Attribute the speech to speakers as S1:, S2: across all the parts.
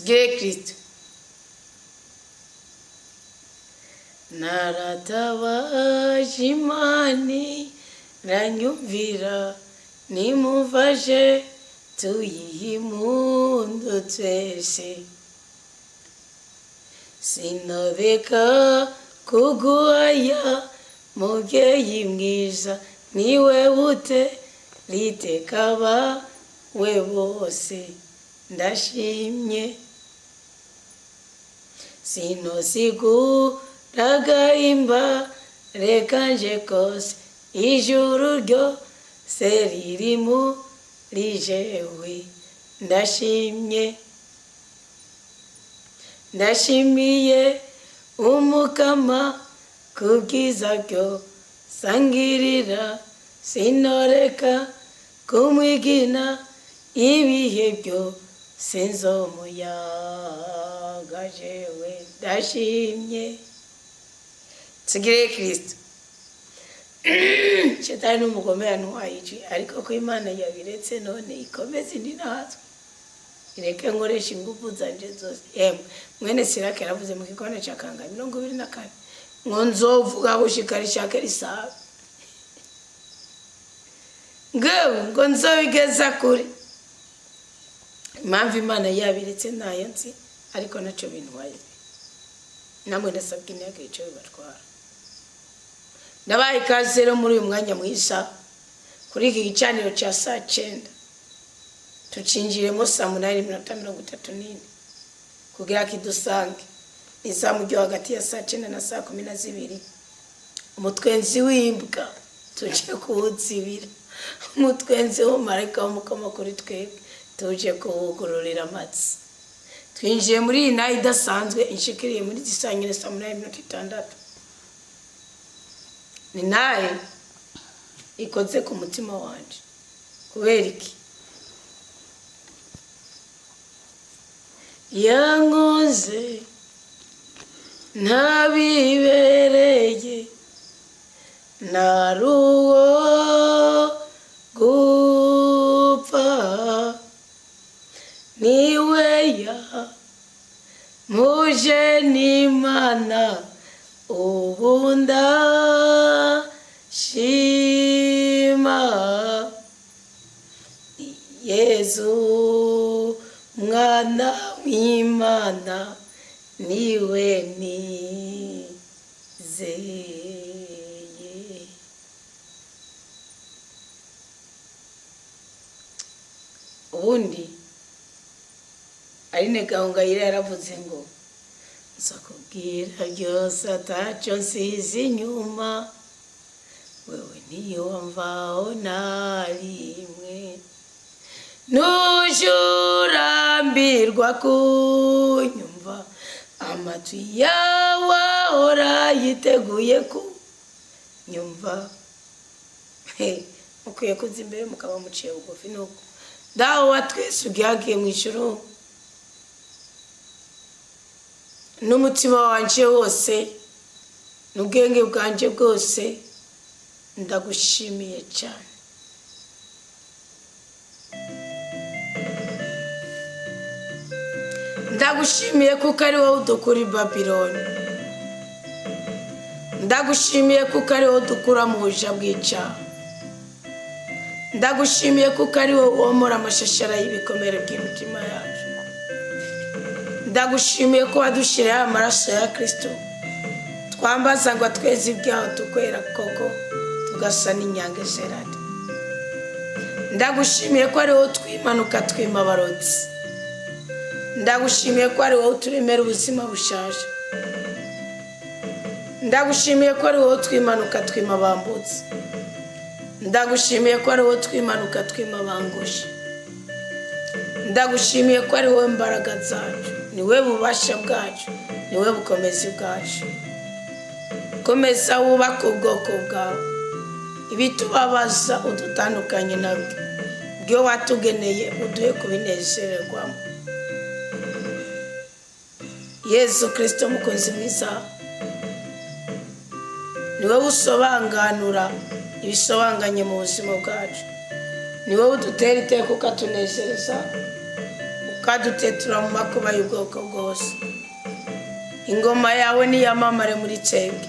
S1: Tugire Kristo. Naratabaje Imana iranyumvira, nimumfashe tuyihe impundu twese. Sinoreka kuguhaya mubyeyi mwiza, niwe ute riteka abawe bose, ndashimye. Sinosigura agahimba reka nje kose, ijuru ryose riri muri jewe, ndashimye. Ndashimiye umukama kubwiza byose angirira, sinoreka kumwigina ibihe byose nzomuyaga jewe, ndashimye. Tugire Kristo. Shetani n'umugome yantwaye ijwi, ariko ko Imana yabiretse none ikomeze indi natwe ireke nkoresha ingufu zanje zose. Yemwe, mwene Sirake yaravuze mu gikoni cya Kangahe 24 ngo nzovuga gushika rishake risabe, ngewe ngo nzobigeza kure. Impamvu Imana yabiretse ntayo nzi, ariko nacyo bintwaye. Namwe ndasabwa intego icyo bibatwara. Ndabaha ikaze rero muri uyu mwanya mwiza kuri iki gicaniro cya saa 9, tucinjiremo saa 8:34 kugira kidusange izamu ryo hagati ya saa 9 na saa 12. Umutwenzi w'imbwa tuje kuwuzibira, umutwenzi w'umumarayika w'umukoma kuri twebwe tuje kuwugururira amatsi. Twinjiye muri iyi nayo idasanzwe inshikiriye muri gisangire saa 8:06. Ni naye ikoze ku mutima wanje. Kubera iki? Yankoze ntabibereye, naruwo gupfa, niwe ya muje n'Imana, ubu ndashima. Yezu mwana w'Imana, niwe nizeye. Ubundi Aline Gahongayire yaravuze ngo nzakubwira byose ataco nsize inyuma, wewe ntiwamvaho na rimwe, nujurambirwa kunyumva, amatwi yawe ahora yiteguye kunyumva. Mukwiye kuza imbere mukaba muciye bugufi. Nuko Dawe wa twese ugihagiye mu ijuru, n'umutima wanje wose n'ubwenge bwanje bwose ndagushimiye cyane. Ndagushimiye kuko ari wowe udukura i Babiloni. Ndagushimiye kuko ari wowe udukura mu buja bw'icyaha. Ndagushimiye kuko ari wowe womora amashashara y'ibikomere by'imitima yacu. Ndagushimiye ko wadushyiriyeho amaraso ya Kristo twambaza ngo atweze ibyaha tukwera koko tugasa n'inyange zerade. Ndagushimiye ko ari wowe twimanuka twima abarotsi. Ndagushimiye ko ari wowe uturemera ubuzima bushaje. Ndagushimiye ko ari wowe twimanuka twima abambutsi. Ndagushimiye ko ari wowe twimanuka twima abangushe. Ndagushimiye ko ari wowe mbaraga zacu, ni wowe bubasha bwacu, ni wowe bukomezi bwacu. Komeza wubake ubwoko bwawe, ibitubabaza udutandukanye nabyo, ibyo watugeneye uduhe kubinezererwamo. Yezu Kristo mukunzi mwiza, ni wowe usobanganura ibisobanganye mu buzima bwacu, ni wowe udutera iteka ukatunezereza, Ukadutetura mu makuba y'ubwoko bwose. Ingoma yawe niyamamare muri twebwe,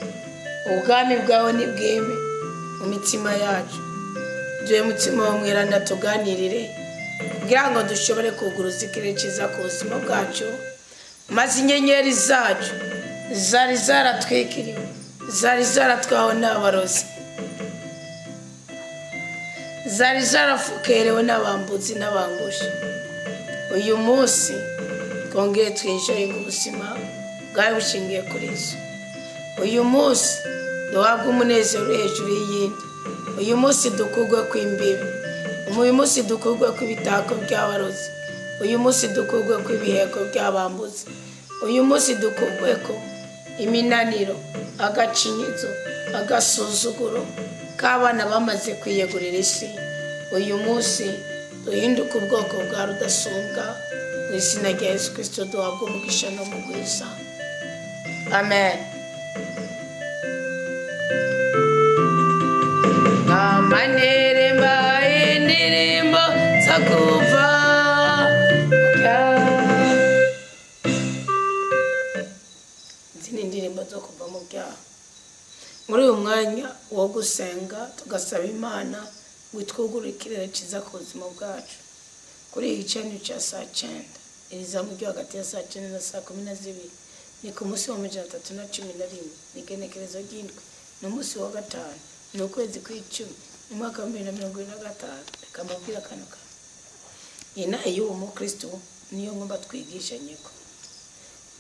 S1: ubwami bwawe nibwime mu mitima yacu. Duhe mutima wa mweranda tuganirire, kugira ngo dushobore kuguruza ikirere cyiza ku buzima bwacu, maze inyenyeri zacu zari zaratwikiriwe, zari zaratwawe n'abarozi, zari zarafukerewe n'abambuzi n'abangushi, uyu munsi twongere twinjire mu buzima bwari bushingiye kuri zo. Uyu munsi duhabwe umunezero uri hejuru y'iyindi. Uyu munsi dukurwe kw'imbibi. Uyu munsi dukurwe kw'ibitako by'abarozi. Uyu munsi dukurwe kw'ibiheko by'abambuzi. Uyu munsi dukurwe ko iminaniro, agacinyizo, agasuzuguro k'abana bamaze kwiyegurira isi. Uyu munsi duhinduke ubwoko bwa rudasumbwa. Mu izina rya Yesu Kirisito duhabwe umugisha no mu bwiza. Amen. Amanere indirimbo zo kuva. Izi ni indirimbo zo kuva mu byaha. Muri uyu mwanya wo gusenga, tugasaba Imana ngo itwugurure ikirere cyiza ku buzima bwacu, kuri iyi gicaniro cya saa 9, iri zamu ryo hagati ya saa 9 na saa 12, ni ku munsi wa 311, ni igenekerezo ry'indwi, ni umunsi wa gatanu, ni ukwezi kw'icumi, ni umwaka wa 2025. Reka mbabwire akantu kamwe. Iyi nama y'uwo mukristo niyo ngomba twigisha nyiko.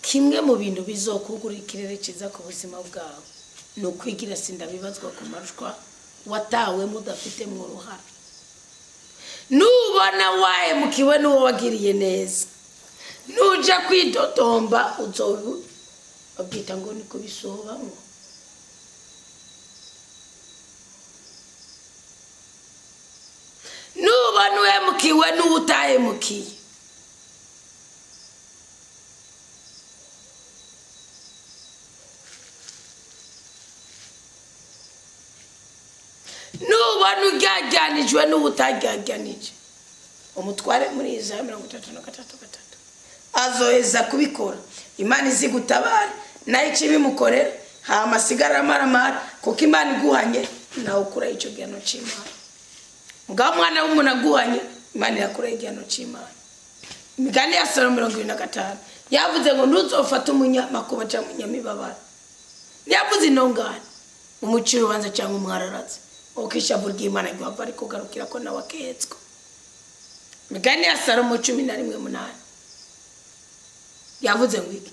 S1: Kimwe mu bintu bizokugura ikirere cyiza ku buzima bwawe ni ukwigira sindabibazwa ku marushwa watawemo udafitemo uruhare. Nubona wahemukiwe n'uwo wagiriye neza, nuja kwidodomba, uzobu babyita ngo ni kubisobamo. Nubona uhemukiwe n'uwo utahemukiye, nubona uryaryanijwe n'uwo utaryaryanije, umutware muri Yesaya 33:3 azoheza kubikora. Imana izi gutabara, nayo icyo ibimukorera, hama asigara amaramara, kuko Imana iguhanye nawe ukura icyo gihano cy'Imana. Mugabo umwana w'umuntu aguhanye, Imana irakuraho igihano cy'Imana. Imigani ya Salomo 25 yavuze ngo ntuzofate umunyamakuba cyangwa umunyamibabaro, ntiyavuze intungane, umucira urubanza cyangwa umwararatse, kuko ishavu ry'Imana ryohava rikugarukira ko nawe aketswa. Imigani ya Salomo 11:8 yavuze ngo iki?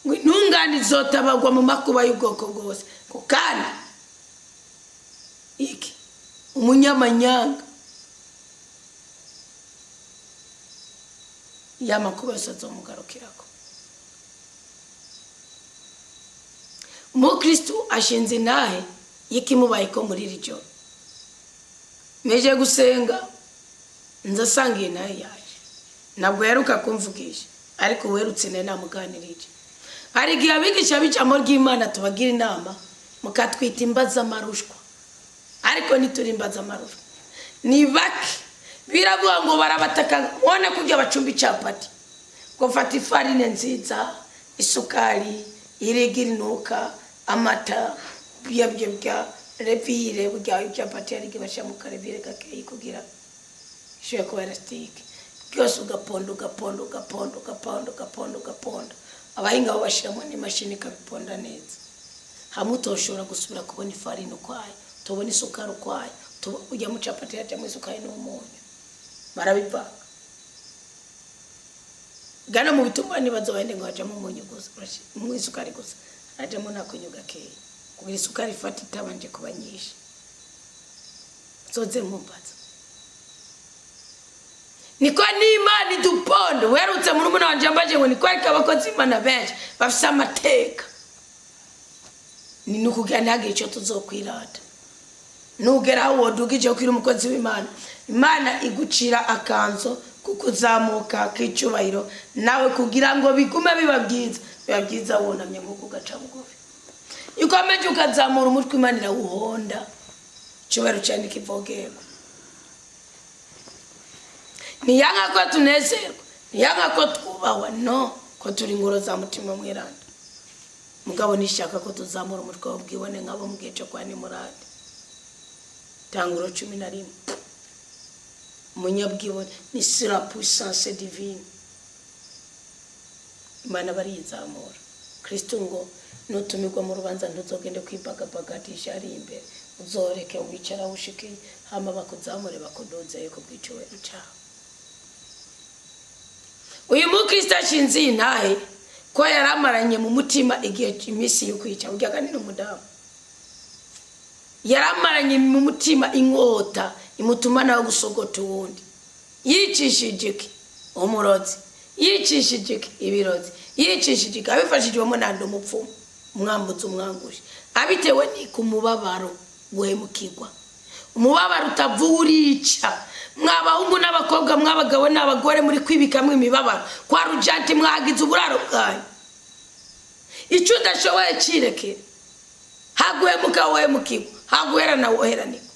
S1: Ngo intungane izotabagwa mu makuba y'ubwoko bwose, ngo kandi iki? Umunyamanyanga ya makuba yose azomugarukirako. Umukristu ashinze intahe y'ikimubaye ko muri iri joro meje gusenga, nza asanga iyi ntahe yaje. Ntabwo yaheruka kumvugisha, ariko uwerutse nawe namuganirije. Hari igihe abigisha b'ijambo ry'Imana tubagira inama mukatwita imbazamarushwa, ariko ntituri imbazamarushwa, ni bake. Biravuga ngo barabataka ubona kurya bacumba icapati, ngo fata ifarine nziza, isukari, irigi rinuka, amata, bya bya bya levure. Burya icapati hari igihe bashyira mu kalevure gakeyi kugira ishobore kuba élastique. Byose ugaponda, ugaponda, ugaponda, ugaponda, ugaponda, ugaponda. Abahinga bo bashyiramo n'imashini ikabiponda neza, hamwe utoshobora gusubira kubona ifarini ukwayo, tubona isukari ukwayo. Ujya mu capati hajyamo isukari n'umunyu, barabivanga. Gana mu bitumbura ntibazohende ngo hajyamo umunyu gusa, mu isukari gusa, hajyamo n'akunyu gakeya kugira isukari ifata itabanje kuba nyinshi. Zoze mumbaza niko n'Imana iduponda. Uherutse muri murumuna wanje yambaje ngo niko, ariko abakozi b'Imana benshi bafise amateka. Ni ukugira ntihagire icyo tuzokwirata. Nugera aho wodugije kwira umukozi w'Imana, Imana igucira akanzo kukuzamuka k'icyubahiro nawe, kugira ngo bigume biba byiza, biba byiza wunamye nk'uko ugaca bugufi. Iyo ukomeje ukazamura umutwe, Imana irawuhonda, icyubahiro cyane kivogerwa. Ntiyanga ko tunezerwa. Ntiyanka ko twubahwa, no ko turi ingoro za Mutima Mweranda. Mugabo nishaka ko tuzamura umutwe w'ubwibone nk'abo mu gihe cyo kwa Nimurade. Tanguro 11. Umunyabwibone ni sur la puissance divine. Imana bariyizamura. Kristo ngo nutumirwa mu rubanza, ntuzogende kwibagabagatisha ari imbere, uzoreke wicara aho ushikiye, hama bakuzamure, bakuduzeye ku bw'icyubahiro cyawe. Uyu mukristo ashinze iyi ntahe ko yari amaranye mu mutima igihe iminsi yo kwica urya, kandi ni umudamu, yari amaranye mu mutima inkota imutuma nawe gusogota uwundi. Yicishije iki? Umurozi. Yicishije iki? Ibirozi. Yicishije iki? Abifashijwemo nande? Umupfumu, umwambutsi, umwangusha. Abitewe ni ku mubabaro, guhemukirwa. Umubabaro utavuwe urica. Mwabahungu n'abakobwa, mwabagabo n'abagore, muri kwibikamwo imibabaro kwa rujanti, mwagize uburaro bwanyu. Icyo udashoboye cirekere. Haguhemuka wohemukirwa, haguherana woheranirwa.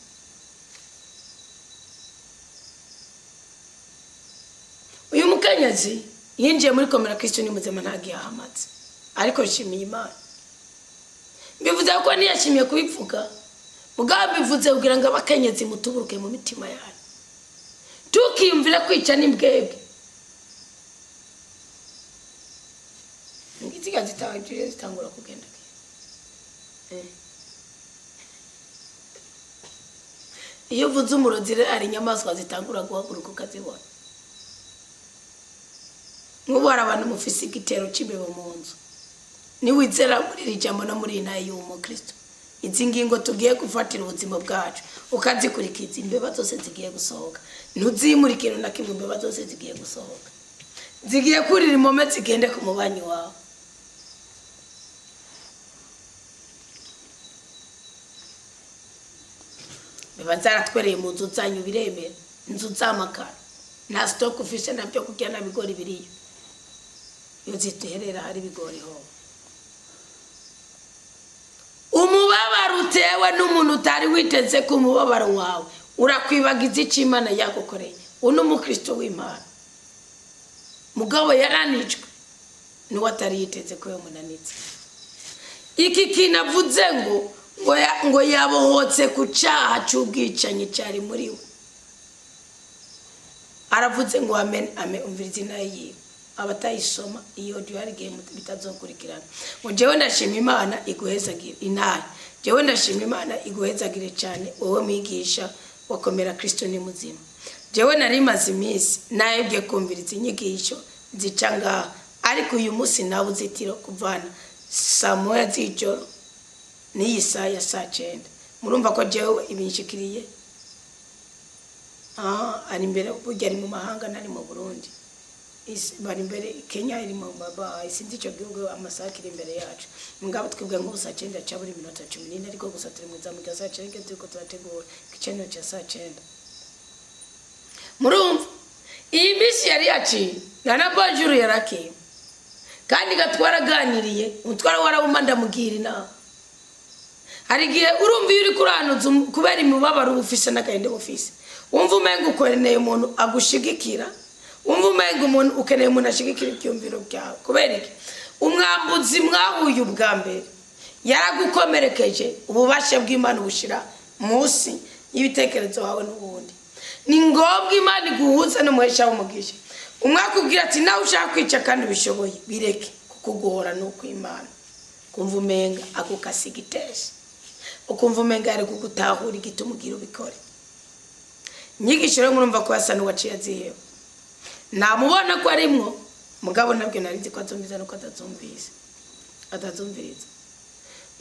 S1: Uyu mukenyezi yinjiye muri Komera Kristo ni Muzima, ntabwo yahamatse, ariko nshimiye Imana. Mbivuze kuko ntiyashimiye kubivuga, mugabo mbivuze kugira ngo abakenyezi mutuburuke mu mitima yanyu, tukiyumvira kwica n'imbwebwe. Inziga zitangire zitangura kugenda. Iyo uvuze umurozi rero, hari inyamaswa zitangura guhaguruka ukazibona. Nk'ubu hari abantu mufise igitero cy'imbeba mu nzu. Niwizera muri iri jambo no muri iyi ntayo y'uwo mukristo, izi ngingo tugiye gufatira ubuzima bwacu ukazikurikiza, imbeba zose zigiye gusohoka. Ntuzimure ikintu na kimwe, imbeba zose zigiye gusohoka, zigiye kurira impome, zigende ku mubanyi wawe. Biba zaratwereye mu nzu zanyu, biremera inzu z'amakaro, nta stock ufise, nta byo kurya, nta bigori biriyo. Iyo zituherera hari ibigori ho. Umubabaro utewe n'umuntu utari witeze ko umubabaro wawe urakwibagiza icyo Imana yagukoreye. Uno umukristo w'Imana, mugabo yaranijwe n'uwo atari yiteze ko yamunanitse. Iki kintu avuze ngo yabohotse ku cyaha cy'ubwicanyi cyari muri we. Aravuze ngo amen, amen. Umvira izina yiwe, abatayisoma iyo audio hari igihe bitazokurikirana. Ngo jewe ndashima Imana iguhezagire intare, jewe ndashima Imana iguhezagire cyane wowe mwigisha wakomera Kristo ni Muzima. Jewe nari maze iminsi nahebye kumviriza inyigisho zica ngaha, ariko uyu munsi nawe uzitiro kuvana saa 1 z'ijoro n'iyi saha ya saa 9. Murumva ko jewe ibinshikiriye. Ari imbere, burya ari mu mahanga, ntari mu Burundi. Bari imbere, Kenya iri mu baba, sinzi icyo gihugu, amasaha kiri imbere yacu. Mugabo twebwe nk'ubu saa 9 ca buri minota 14, ariko gusa turi mu izamu rya saa 9, turiko turategura igicaniro cya saa 9. Murumva iyi minsi yari yaciye na bonjour yarakeye, kandi gatwaraganiriye, umutwaro warawuma, ndamugira inama. Hari igihe urumva iyo uri kuranuza kubera imibabaro uba ufise n'agahinda uba ufise, wumva umenga ukeneye umuntu agushigikira, wumva umenga umuntu ukeneye umuntu ashigikira ibyumviro byawe. Kubera iki? Umwambuzi mwahuye ubwa mbere yaragukomerekeje, ububasha bw'Imana bushira munsi y'ibitekerezo wawe n'ubundi. Ni ngombwa Imana iguhuza n'umuhesha w'umugisha. Umwe akubwira ati nawe ushaka kwica kandi ubishoboye, bireke, kuko guhora ni ukw'Imana. Kumva umenga agukasiga itesha, ukumva umenga ari kugutahura igituma ugira ubikore. Inyigisho rero murumva ko yasa n'uwaciye aziheba. Namubona ko arimwo, mugabo nabwo nari nzi ko azumviza nuko atazumvise, atazumviriza.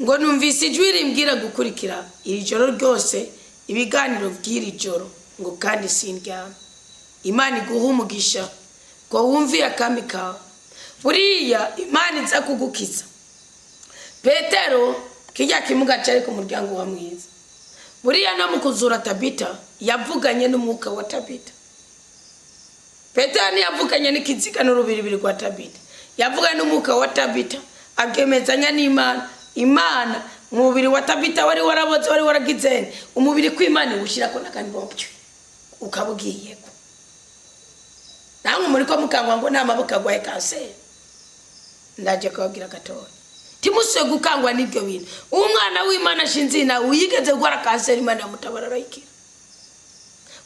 S1: Ngo numvise ijwi rimbwira gukurikira iri joro ryose ibiganiro by'iri joro, ngo kandi sindyama. Imana iguha umugisha ngo wumviye akami kawe. Buriya Imana iza kugukiza. Petero kijya kimuga cyari ku muryango wa mwiza, buriya no mu kuzura Tabita yavuganye n'umwuka wa Tabita. Petero ntiyavuganye n'ikiziga n'urubiribiri rwa Tabita, yavuganye n'umwuka wa Tabita, abyemezanya n'Imana. Imana umubiri wa Tabita wari waraboze, wari waragize umubiri kw'Imana iwushyirako n'akandi bopyo ukaba ugiyeko. Namwe Muriko mukangwa ngo n'amaboko agwaye kanseri. Ndaje kubabwira gatoya, timuswe gukangwa n'ibyo bintu. Umwana w'Imana ashinze nawe uyigeze gukora kanseri, Imana yamutabara arayikira.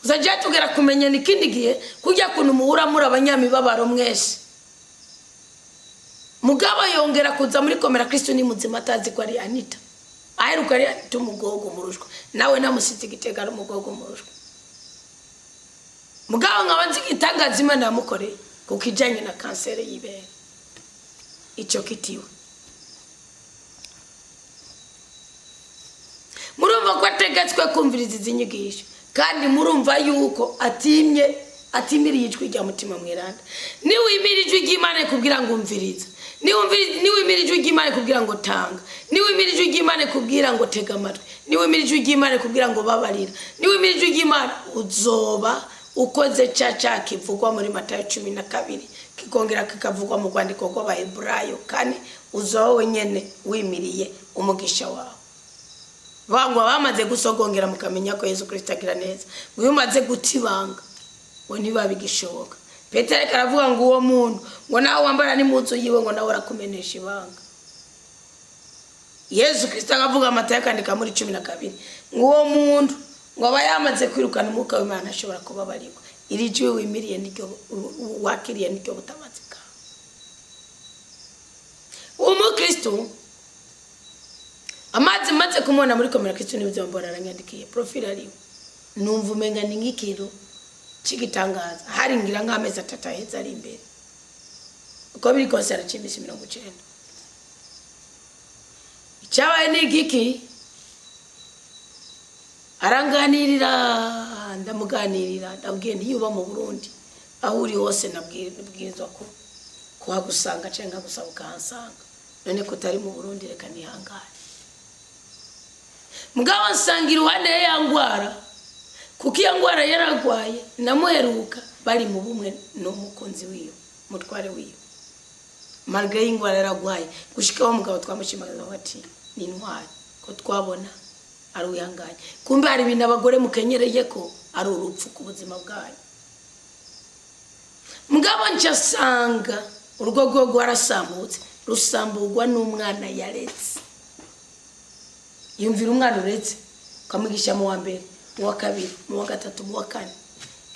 S1: Uzajya tugera kumenya n'ikindi gihe kujya kuntu muhura muri abanyamibabaro mwese. Mugabo yongera kuza muri komera Kristo ni muzima, atazi ko ari Anita. Aheruka ari Anita umugogo murushwa, nawe namusize igitega ari umugogo murushwa. Mugabo nkaba nzi igitangaza Imana yamukoreye kuko ijanye na kanseri y'ibere icyo kitiwe. Murumva ko ategetswe kumviriza izi nyigisho, kandi murumva yuko atimye atimiriye ijwi rya Mutima Mweranda. Niwimira ijwi ry'Imana ikubwira ngo umviriza, niwimira ijwi ry'Imana ikubwira ngo tanga, niwimira ijwi ry'Imana ikubwira ngo tega amatwi, niwimira ijwi ry'Imana ikubwira ngo babarira, niwimira ijwi ry'Imana uzoba ukoze cya cyaha kivugwa muri Matayo 12, kikongera kikavugwa mu rwandiko rw'Abaheburayo 4. Uzoba wenyene wimiriye umugisha wawe. Bangwa bamaze gusogongera mukamenya ko Yesu Kristo agira neza. Ngo iyo umaze guta ibanga ngo ntibabigishoboka. Petero ariko aravuga ngo uwo muntu ngo nawe wambara n'impuzu yiwe ngo nawe arakumenesha ibanga. Yesu Kristo akavuga Matayo akandika muri 12 ngo uwo muntu ngo aba yamaze kwirukana umwuka w'Imana ashobora kubabarirwa. Iri jwi wimiriye niryo wakiriye niryo butabazi bwawe. Umukristo amazi maze kumubona muri komera Kristo n'ibyo mbona aranyandikiye profile ariwe, numva umenga ni nk'ikintu cy'igitangaza. Hari ngira nk'amezi 3 aheze ari imbere, uko biri kose araciye iminsi 90. Icyabaye ni igiki? Aranganirira, ndamuganirira, ndabwiye ntiyuba mu Burundi aho uri hose nabwirizwa ko kuhagusanga cyangwa nkagusaba ukahansanga. None ko utari mu Burundi reka nihangane. Mugabo nsanga iruhande ye ya ngwara, kuko iyo ngwara yaragwaye namuheruka bari mu bumwe n'umukunzi wiwe, mutware wiwe. Malgré ingwara yaragwaye gushikaho mugabo twamushimaga bati ni intwari ko twabona ari uwihanganye. Kumbe hari ibintu abagore mukenyereye ko ari urupfu ku buzima bwanyu. Mugabo nsanga urugo rwe rwarasambutse, rusamburwa n'umwana yaretse. Yumvira umwana uretse ukamwigisha mu wa mbere, mu wa kabiri, mu wa gatatu, mu wa kane,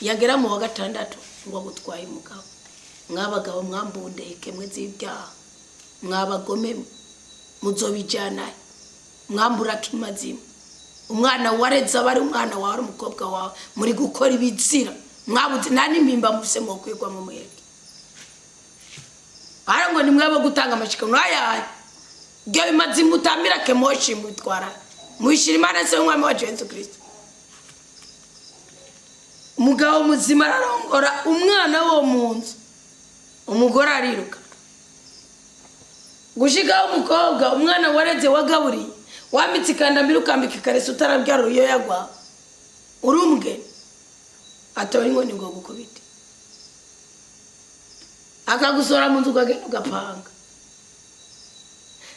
S1: yagera mu wa gatandatu ngo agutwaye umugabo. Mwabagabo mwambundeke mwe z'ibyaha, mwabagome muzobijyana, mwambura kimazima. Umwana wareze aba ari umwana wawe, ari umukobwa wawe, muri gukora ibizira mwabuze nta n'impimba mufise mwokwirwa mu mwebwe. Ara ngo ni mwebwe gutanga amashika mwayaye ibyo bimazima utambira kemoshi mubitwara mwishyira Imana se w'umwami wacu Yesu Kristo. Umugabo muzima ararongora umwana wo mu nzu, umugore ariruka gushikaho umukobwa umwana wareze wagaburiye wambitse ikandambiri ukambika ikareso utarabyara iyo yagwa uri umugeni atora inkoni ngo gukubite akagusora mu nzu ukagenda ugapanga.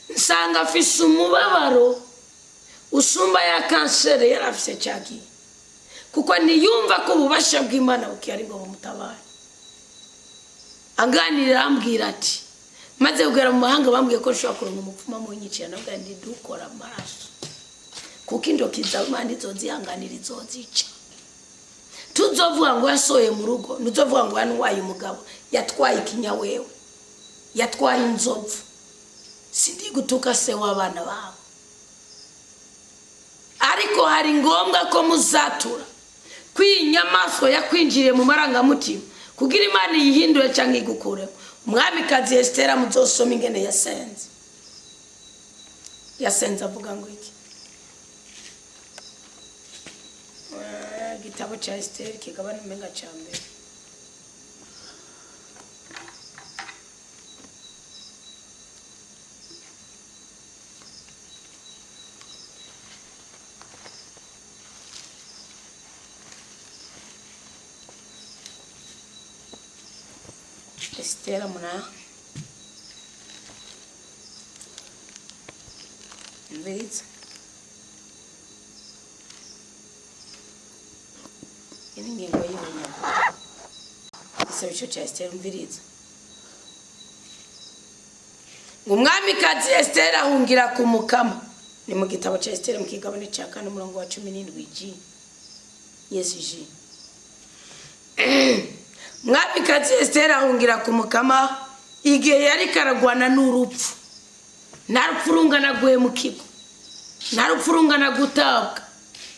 S1: Nsanga afise umubabaro usumba ya kanseri yari afise cyagiye, kuko ntiyumva ko ububasha bw'Imana bukihari ngo bumutabare. Aganirira arambwira ati maze kugera mu mahanga bambwiye ko nshobora kuronka umupfumu munyicira, nabwo ndi dukora amaraso kuko indoki za Imana izozihanganira izozica. Tuzovuga ngo yasohoye mu rugo, ntuzovuga ngo yanwaye umugabo, yatwaye ikinyawewe, yatwaye inzovu. Sindi gutuka se w'abana babo, ariko hari ngombwa ko muzatura ko iyi nyamaswa yakwinjiriye mu marangamutima kugira Imana iyihindure cyangwa igukuremo. Umwamikazi Esitera muzosoma ingene yasenze. Yasenze avuga ngo iki? Igitabo cya Esiteri kigabana umenga cya mbere. Esitera muna mviriza iyi ni ingingo y'ibinyama. Igisabisho cya Esiteri, umviriza. Ngo umwamikazi Esiteri ahungira ku Mukama. Ni mu gitabo cya Esiteri, mu kigabane cya 4, umurongo wa 17 G. Yesu G. Umwamikazi Esiteri ahungira ku Mukama igihe yari karagwana n'urupfu. Nta rupfu rungana guhemukirwa, nta rupfu rungana gutabwa,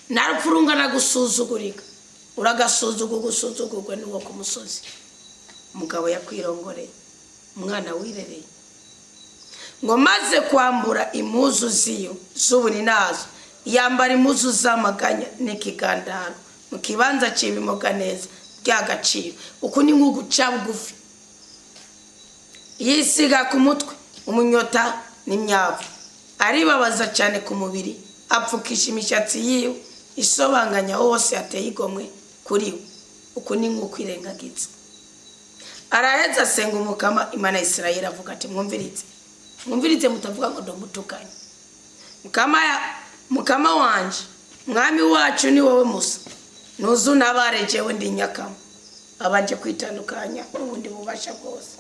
S1: nta rupfu rungana gusuzugurika. Uragasuzugurwa, usuzugurwe n'uwo ku musozi, umugabo yakwirongoreye, umwana wirereye. Ngo maze kwambura impuzu ziyo z'uburi nazo, yambara impuzu z'amaganya n'ikigandaro mu kibanza cy'ibimoga neza by'agaciro. Uku ni nko guca bugufi. Yisiga ku mutwe umunyota n'imyavu, aribabaza cyane ku mubiri, apfukisha imishatsi yiwe isobanganya hose ateye igomwe kuri we. Uku ni nko kwirengagiza. Araheza asenga Umukama Imana ya Isirayeli, avuga ati: "Mwumvirize, mwumvirize, mutavuga ngo ndumutukanye. Mukama, Mukama wanje, Mwami wacu, ni wowe musa, nuzu nabare, jewe ndi nyakama." Abanje kwitandukanya n'ubundi bubasha bwose.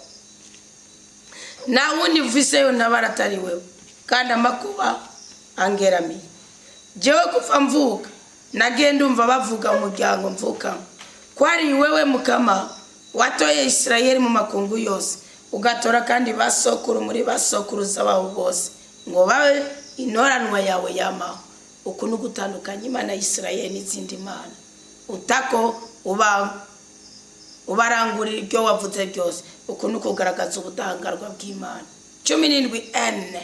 S1: "Nta wundi mviseyo ntabara atari wewe, kandi amakuba angeramiye jewe. Kuva mvuka nagiye ndumva bavuga umuryango mvukamo ko ari wewe Mukama watoye Isirayeli mu makungu yose, ugatora kandi basokuru muri basokuruza babo bose ngo babe intoranwa yawe yamaho." Uku ni ugutandukanya Imana ya Isirayeli n'izindi mana. Utako uba ubarangurira ibyo wavuze byose. Uku ni ukugaragaza ubudahangarwa bw'Imana. 17 N.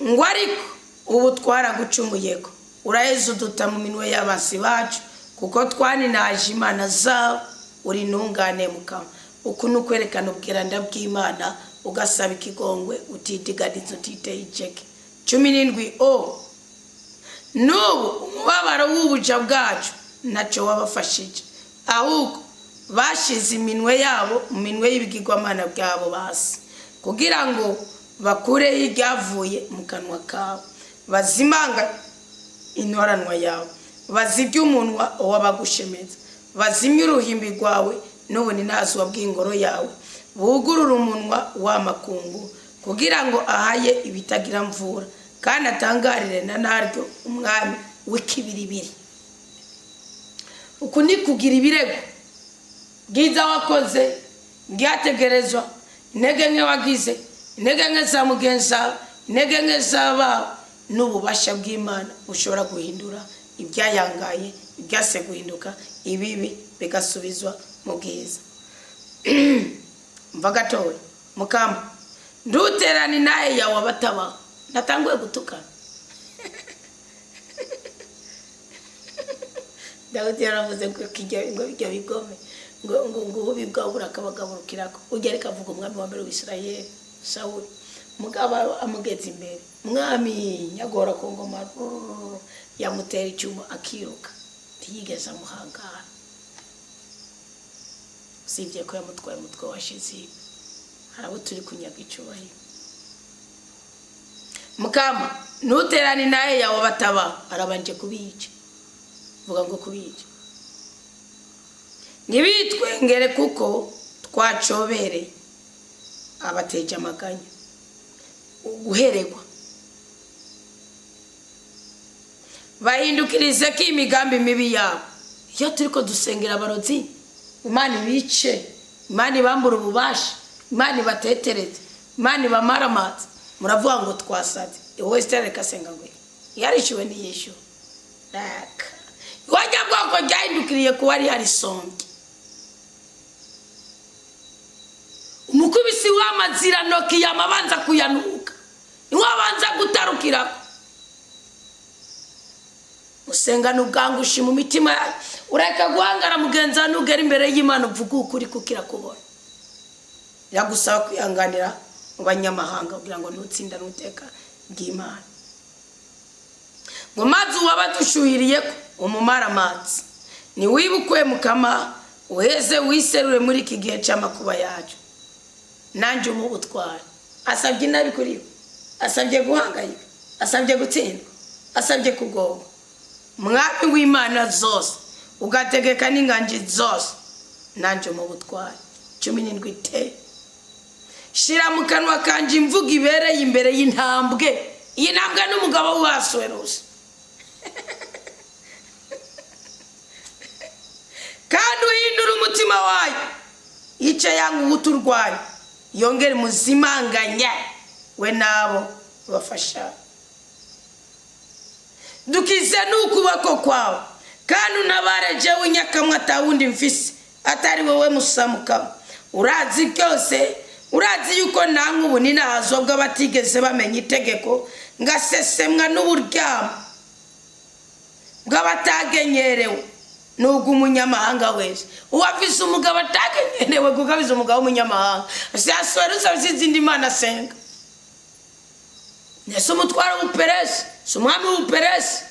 S1: Ngo ariko ubu twaragucumuyeko, uraheze uduta mu minwe y'abansi bacu, kuko twaninaje imana zabo. Uri intungane, Mukama. Uku ni ukwerekana ubwiranda bw'Imana, ugasaba ikigongwe utidiganiza, utiteye iceke. 17 O. N'ubu umubabaro w'ubuja bwacu ntacyo wabafashije, ahubwo bashize iminwe yabo mu minwe y'ibigirwamana byabo basi, kugira ngo bakureho ibyavuye mu kanwa kawe, bazimanga intoranwa yawe, bazibye umunwa w'abagushemeza, bazimye uruhimbi rwawe n'ubuninazwa bw'ingoro yawe, bugurure umunwa w'amakungu kugira ngo ahaye ibitagira mvura, kandi atangarire na naryo umwami w'ikibiribiri. Uku ni kugira ibirego bwiza wakoze byategerezwa, intege nke wagize, intege nke za mugenzi wawe, intege nke z'abawe, n'ububasha bw'Imana bushobora guhindura ibyayangaye, ibyase guhinduka, ibibi bigasubizwa mu bwiza. Mva gatoya. Mukama, nduterane inahe yawe abatabaho. Natanguye gutukana. Dawidi yaravuze ngo kijya ngo bijya bigome, ngo ububi bwawe burakabagaburukirako. Ujya ariko avuga umwami wa mbere w'Isirayeli, Sawuli. Mugabo amugeze imbere, mwami nyagora ku ngoma, rurururu, yamutera icyuma akiruka, ntiyigeze amuhangara, usibye ko yamutwaye umutwe washize. Ibi hari abo turi kunyaga icyubahiro. Mukama, ntuterane inahe yawe bataba. Arabanje kubica, vuga ngo kubica. Ntibitwengere kuko twacobereye, abateje amaganya, guheregwa. Bahindukirize ko imigambi mibi yabo. Iyo turi ko dusengera abarozi, Imana ibice, Imana ibambura ububasha, Imana ibatetereze, Imana ibamare amazi, muravuga ngo twasaze. Wowe Esiteri, reka senga ngo yarishyuwe ntiyishyuwe. Raka wajya bwoko ryahindukiriye kuba ari harisombye umukubisi w'amaziranoki yamabanza kuyanuka, niwe abanza gutarukirako. Usengana ubwangushi mu mitima yawe, ureka guhangara mugenzi wawe. Nugera imbere y'Imana uvuga ukuri kuko irakubona. Iragusaba kwihanganira mu banyamahanga kugira ngo ntutsinda n'uteka bw'Imana. Ngo maze uwabadushuhiriye ko umumara amazi, ntiwibukwe Mukama, uheze wiserure muri iki gihe cy'amakuba yacu, nanjye umuhe ubutwari. Asabye inabi kuri we, asabye guhangayika, asabye gutsindwa, asabye kugorwa. Mwami w'Imana zose, ugategeka n'inganji zose. Nanjye mu butwari 17 te shira mu kanwa kanje imvugo ibereye imbere y'intambwe. Iyi ntambwe n'umugabo w'Ahasuwerusi. Kandi uhindura umutima wayo, yice yanga uwuturwanya, yongere muzimanganye we nabo bafasha. Dukize n'ukuboko kwawe, kandi untabare jewe nyakamwe atawundi mfise atari wowe musamukamo. Urazi byose, urazi yuko nanka ubu ninahazobwa batigeze bamenya itegeko, ngasesemwa n'uburyamo bw'abatagenyerewe nubwo umunyamahanga wese uwafise umugabo atagenyerewe, kuko afise umugabo w'umunyamahanga. Ahasuwerusi afise izindi mana asenga. Ese umutwaro w'Ubuperesi, si umwami w'Ubuperesi.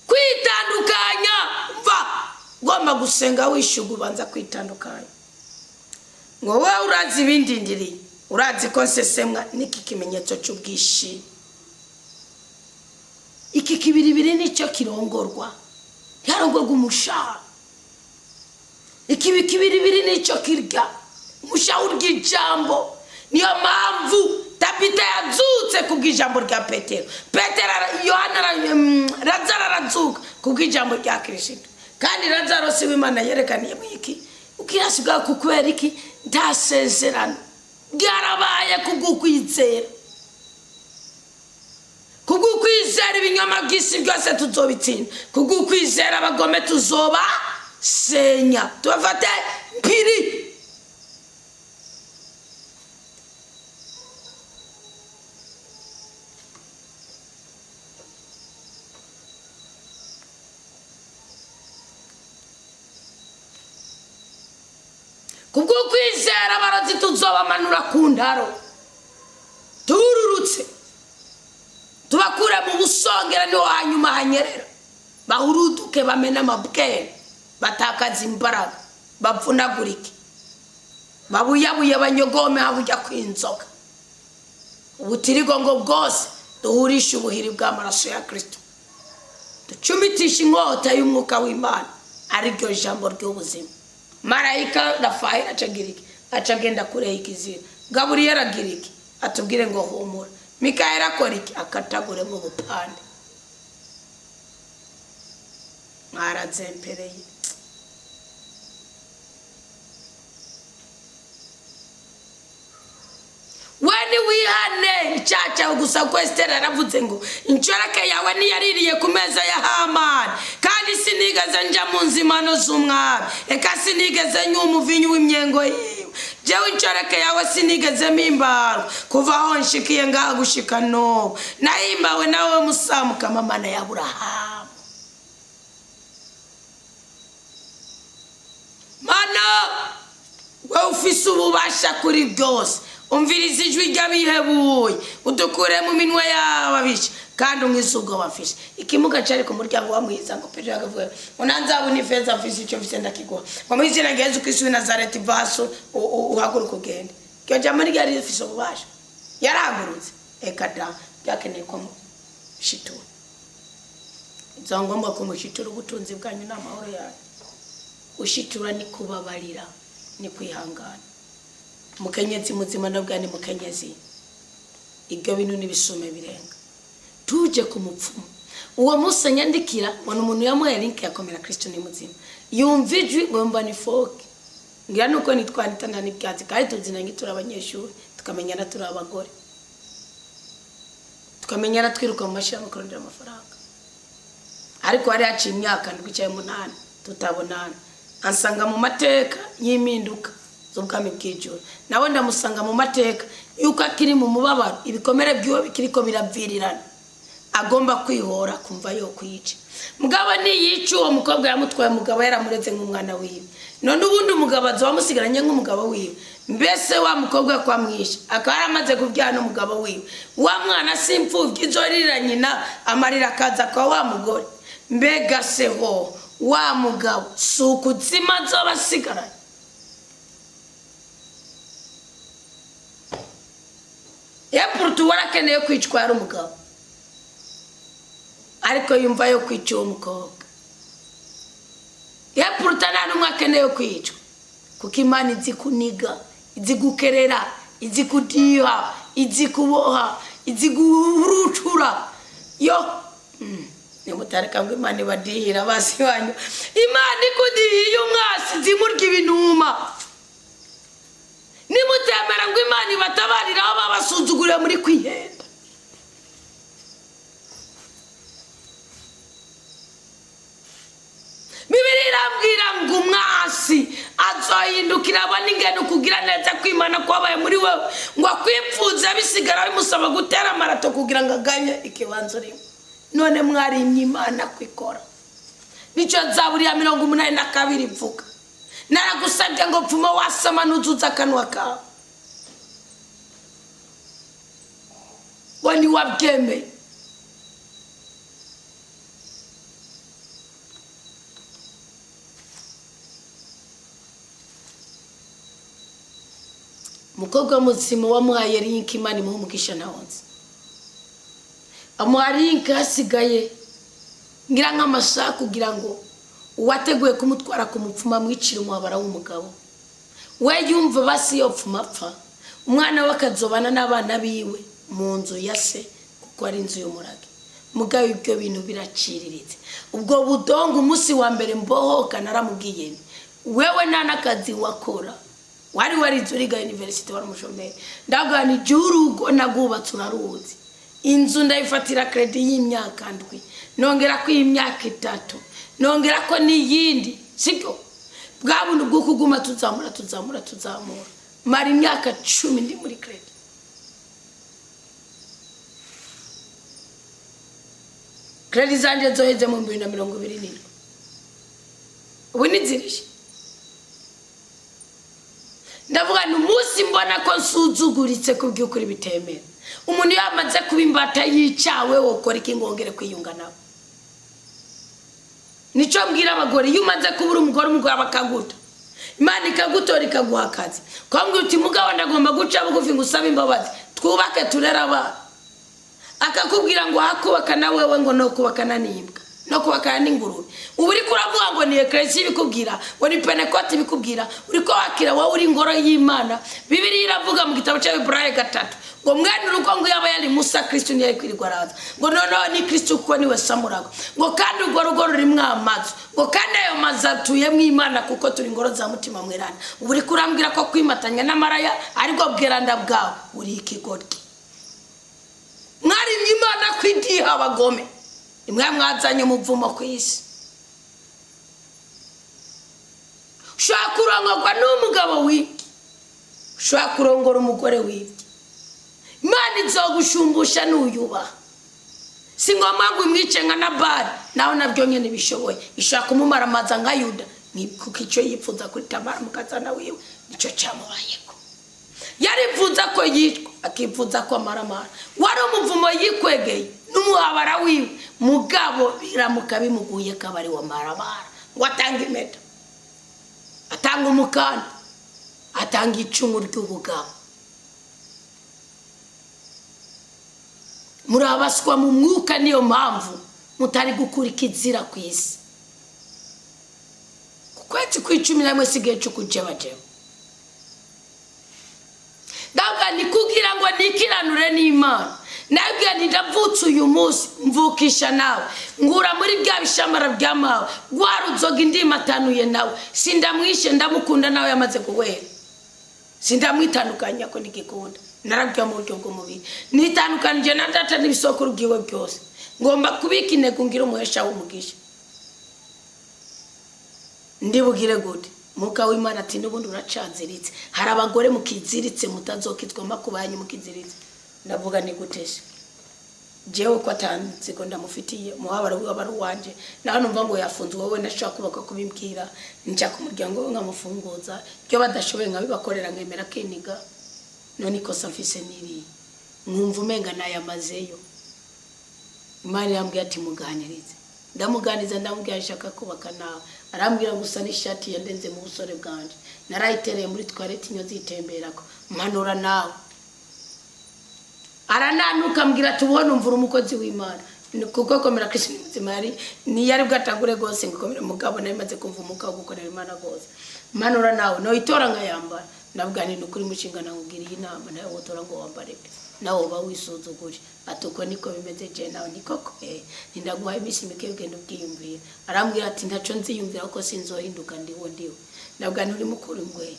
S1: Kwitandukanya, mva ugomba gusenga wishyuga, ubanza kwitandukanya. Ngo wowe urazi ibindindiriye, urazi ko nsesemwa n'iki kimenyetso cy'ubwishime. Iki kibiribiri nicyo kirongorwa, ntiharongorwa umushaha. Iki kibiribiri nicyo kirya umushaha, urya ijambo. Niyo mpamvu Tabita yazutse kubw'ijambo rya Petero. Petero, Yohana, Lazaro arazuka kubw'ijambo rya Kirisito. Kandi Lazaro si w'Imana yerekaniye mu iki ubwirasi bwawe. Kubera iki? Nta sezerano ryarabaye kubw'ukwizera. Kubw'ukwizera ibinyoma by'isi byose tuzobitsinda. Kubw'ukwizera abagome tuzoba senya, tubafate mpiri. Kubw'ukwizera abarozi tuzobamanura ku ndaro, tururutse tubakure mu busongera, niho hanyuma hanyerera, bahuruduke, bamene amabwene, batakaza imbaraga, bavunagurike, babuyabuye, banyogome habujya kw'inzoga. Ubutirigongo bwose duhurishe ubuhiri bw'amaraso ya Kristo, ducumitishe inkota y'umwuka w'Imana, ariryo jambo ry'ubuzima. Marayika Rafayeli acagira iki? Aca agenda kure y'ikizira. Gaburiyeli agira iki? Atubwire ngo humura. Mikayeli akora iki? Akataguremo ubupande. Mwarazempereye. We niwihane icyaha cyawe gusa, kuko Esiteri yaravuze ngo inshoreke yawe ntiyaririye ku meza ya Hamani, kandi sinigeze nja mu nzimano z'umwami, eka sinigeze nywa umuvinyu w'imyengo yiwe. Jewe inshoreke yawe sinigeze mpimbarwa kuva aho nshikiye ngaha gushika n'ubu. Nahimbawe nawe musamukama, Mana ya Aburahamu. Mana wowe ufise ububasha kuri byose, umviriza ijwi ry'abihebuye, udukure mu minwe y'ababisha, kandi unkize ubwoba mfise. Ikimuga cari ku muryango wa mwiza, ngo Petero akavuga ngo nta nzahabu n'ifeza mfise, icyo mfise ndakiguha, ngo mu izina rya Yesu Kristo w'i Nazareti, va hasi uhaguruke ugende. Iryo jambo ntiryari rifise ububasha? Yarahagurutse? Eka da, byakeneye ko mushitura. Bizaba ngombwa ko mushitura ubutunzi bwanyu n'amahoro yanyu. Gushitura ni kubabarira, ni kwihangana. Mukenyezi muzima nabwa ni mukenyezi, ibyo bintu n'ibisume birenga. Tuje ku mupfumu. Uwo munsi anyandikira ngo ni umuntu yamuhaye link ya Komera Kristo ni muzima, yumva ijwi ngo yumva ni foke, ngira nuko nitwa Anita nta n'ibyatsi, kandi tuzinanye turi abanyeshuri, tukamenyana turi abagore, tukamenyana twiruka mu mashyirahamwe kurondera amafaranga. Ariko hari haciye imyaka 7 cyangwa 8 tutabonana. Ansanga mu mateka y'impinduka z'ubwami bw'ijuru, nawe ndamusanga mu mateka yuko akiri mu mubabaro, ibikomere by'iwe bikiriko biravirirana, agomba kwihora, kumva yo kwica. Mugabo niyica uwo mukobwa yamutwaye, umugabo yaramureze nk'umwana wiwe. None ubundi umugabo azoba amusigaranye nk'umugabo wiwe? Mbese wa mukobwa kwamwisha akaba yaramaze kubyara n'umugabo wiwe, wa mwana si imfubyi izorira nyina amarira akaza kwa wa mugore? Mbega se ho wa mugabo si ukuzima azoba asigaranye? Epurutu warakeneye kwicwa yari umugabo, ariko yumva yo kwica uwo mukobwa. Epuruta nta n'umwe akeneye kwicwa, kuko Imana izi kuniga, izi gukerera, izi kudiha, izi kuboha, izi gurucura. Yo, nimutareka ngo Imana ibadihira basi banyu. Imana ikudihiye umwasi zimurya ibinuma. Nimutemera ngo Imana ibatabarire aho babasuzuguriye muri kwihenda. Bibiri irambwira ngo umwasi azohindukira abona ingene ukugira neza kw'Imana kwabaye muri wewe, ngo akwipfuze bisigara bimusaba gutera amarato kugira ngo aganye ikibanza urimo. None mwarimye Imana kwikora. Nicyo Zaburi ya 82 ivuga: naragusabye ngo pfuma wasama nuzuza akanwa kawe, ngo ntiwabyemeye. Umukobwa muzima wamuhaye link, Imana imuha umugisha. Nawonze amuha link, hasigaye ngira nk'amasaha kugira ngo uwateguye kumutwara ku mupfumu amwicire umuhabara w'umugabo we. Yumva basi yopfuma apfa, umwana we akazobana n'abana biwe mu nzu ya se, kuko ari inzu y'umurage. Mugabo ibyo bintu biraciriritse. Ubwo budongo, umunsi wa mbere mbohoka naramubwiye nti: wewe nta n'akazi wakora, wari warize, uriga university, wari umushomeri. Ndavuga nti jya urugo nagwubatse uraruzi, inzu ndayifatira crédit y'imyaka 7, nongera ko y'imyaka 3, nongera ko n'iyindi. Sibyo bwa buntu bwo kuguma tuzamura, tuzamura, tuzamura. Mara imyaka 10 ndi muri crédit. Crédit zanjye zoheze mu 2027, ubu ntizirishe. Ndavuga ni umunsi mbona ko nsuzuguritse ku by'ukuri bitemera. Umuntu iyo amaze kuba imbata yicawe, wokora iki ngo wongere kwiyunga nawe? Nicyo mbwira abagore: iyo umaze kubura umugore, umugore bakaguta, Imana ikagutora, ikaguha akazi, ukambwira uti: mugabo, ndagomba guca bugufi ngo usabe imbabazi, twubake, turere abana. Akakubwira ngo hakubaka na wewe, ngo no kubakana n'imbwa, no kubakana n'ingurube. Ubu uriko uravuga ngo ni eklesiya ibikubwira, ngo ni penekoti ibikubwira, uriko wakira wowe uri ingoro y'Imana. Bibiliya iravuga mu gitabo cy'Abiburayi 3 ngo mwene urugo ngo yaba yari Musa, Kristo ntiyari kwirirwa araza. Ngo noneho ni Kristo, kuko niwe samurago. Ngo kandi urwo rugo rurimwo amazu, ngo kandi ayo mazu atuyemwo Imana, kuko turi ingoro za Mutima Mweranda. Ubu uriko urambwira ko kwimatanya n'amaraya aribwo bweranda bwawe? Uri ikigoryi. Mwarimye Imana kwidiha abagome, nimwe mwazanye umuvumo ku isi. Ushobora kurongorwa n'umugabo wibye, ushobora kurongora umugore wibye, Imana izogushumbusha nuyubaha. Si ngombwa ngo imwice nka Nabali, nawe nabyo nyine bishoboye. Ishobora kumumaramaza nka Yuda, kuko icyo yifuza kuri Tamara mukazana wiwe nicyo cyamubayeko. Yarifuza ko yicwa, akifuza ko amaramara. Wari umuvumo yikwegeye n'umuhabara wiwe. Mugabo biramuka bimuguye ko aba ari wa maramara, ngo atange impeta, atanga umukanda, atanga icumu ry'ubugabo. Murabaswa mu mwuka, niyo mpamvu mutari gukura ikizira ku isi. Ku kwezi kw'icumi namwe sigaye cyo kujebajeba. Ndavuga ni kugira ngo nikiranure n'Imana. Nabwira nti: ndavutse uyu munsi, mvukisha nawe, ngura muri bya bishamara by'amawe rwa ruzoga indimatanuye nawe. Sindamwishe, ndamukunda, nawe yamaze guhera. Sindamwitandukanya ko ntigikunda. Narabwiye mu buryo bw'umubiri nitandukanije na data n'ibisokuru byiwe byose. Ngomba kubika intego ngira umuhesha w'umugisha. Ndibugire gute? Mwuka w'Imana ati: n'ubundi uracanziritse. Hari abagore mukiziritse, mutazokizwa makubanyu mukiziritse. Ndavuga ni gutesha jewe ko atanziko ndamufitiye umuhabara wiwe aba ari uwanje. Naho numva ngo yafunzwe, wowe nashobora kubaka kubimbwira, nca ku muryango we nkamufunguza. Ibyo badashoboye nkabibakorera, nkemera kiniga. None ikosa mfise niriye, nkumva umenga nayamazeyo. Imana irambwira ati: muganirize. Ndamuganiriza, ndamubwira nshaka kubaka nawe. Arambwira gusa n'ishati yandenze mu busore bwanje narayitereye muri toilette, inyo zitemberako. Mpanura nawe, arananuka, ambwira ati: ubona umvura umukozi w'Imana. Ni kuko komera Kristo ni muzima yari niyari bwatangure rwose ngo ikomere, mugabo nari maze kumva umwuka wo gukorera Imana rwose. Manura nawe noyitora nkayambara. Ndavuga nti: "Nukuri mushinga nakugiriye inama, nawe wotora ngo wambare pe, nawe uba wisuzuguje." Ati: "Uko niko bimeze." Je nawe ni koko nindaguhaye iminsi mike, ugenda ubwiyumvira. Arambwira ati: "Ntaco nziyumvira kuko sinzohinduka, ndiwo ndiwe." Ndavuga nti: "Uri mukuru ngwe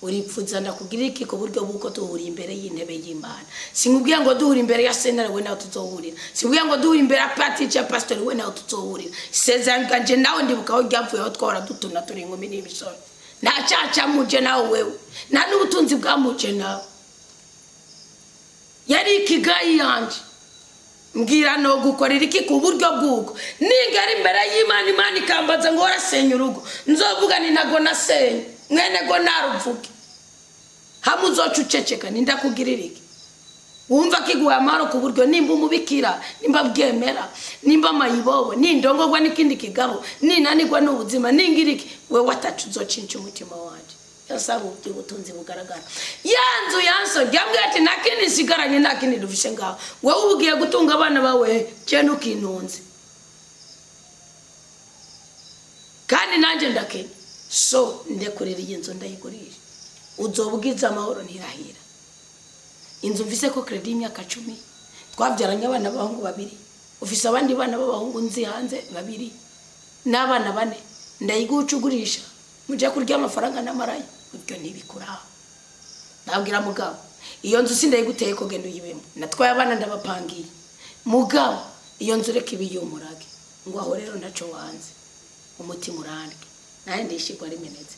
S1: uripfuza ndakubwira iki ku buryo bw'uko duhuriye imbere y'intebe y'Imana? Sinkubwiye ngo duhura imbere ya sentare, we nawe tuzohurira. Sinkubwiye ngo duhura imbere ya patiri cyangwa pasitori, we nawe tuzohurira. Isezerano ryanje nawe ndibuka aho ryavuye, aho twahora dutuna turi inkumi n'imisoro. Nta cyaha cyamuje nawe wewe, nta n'ubutunzi bwamuje nawe, yari ikigayi yanje. Mbwira no gukorera iki ku buryo bw'uko ningera imbere y'Imana, Imana ikambaza ngo warasenya urugo, nzovuga ni ntago nasenya mwene go naruvuge hamwe uzoca uceceka? Nindakugirira iki wumva kiguha amahoro ku buryo nimba umubikira, nimba bwemera, nimba mayibobo, nindongorwa n'ikindi kigabo, ninanirwa n'ubuzima, ningira iki, wewe atacu uzocinca umutima wanje? Yasaba ubutunzi bugaragara. Ya nzu yansabye, yambwiye ati: "Nta kindi nsigaranye, nta kindi dufise ngaho. Wowe uba ugiye gutunga abana bawe, je ntukintunze, kandi nanjye ndakenya, so ndekurira iyi nzu ndayigurisha, uzoba ugize amahoro." Ntirahira inzu mvise ko crédit y'imyaka 10, twabyaranye abana b'abahungu babiri, ufise abandi bana b'abahungu nzi hanze babiri n'abana bane, ndayiguca ugurisha mujye kurya amafaranga n'amarayo. Ibyo ntibikuraho. Ndabwira mugabo: "Iyo nzu sindayiguteye ko, genda uyibemo. Natwaye abana ndabapangiye. Mugabo iyo nzu reka ibe iy'umurage." Ngo aho rero ntaco wanze, umutima urandye, nanjye ndishigwa rimenetse.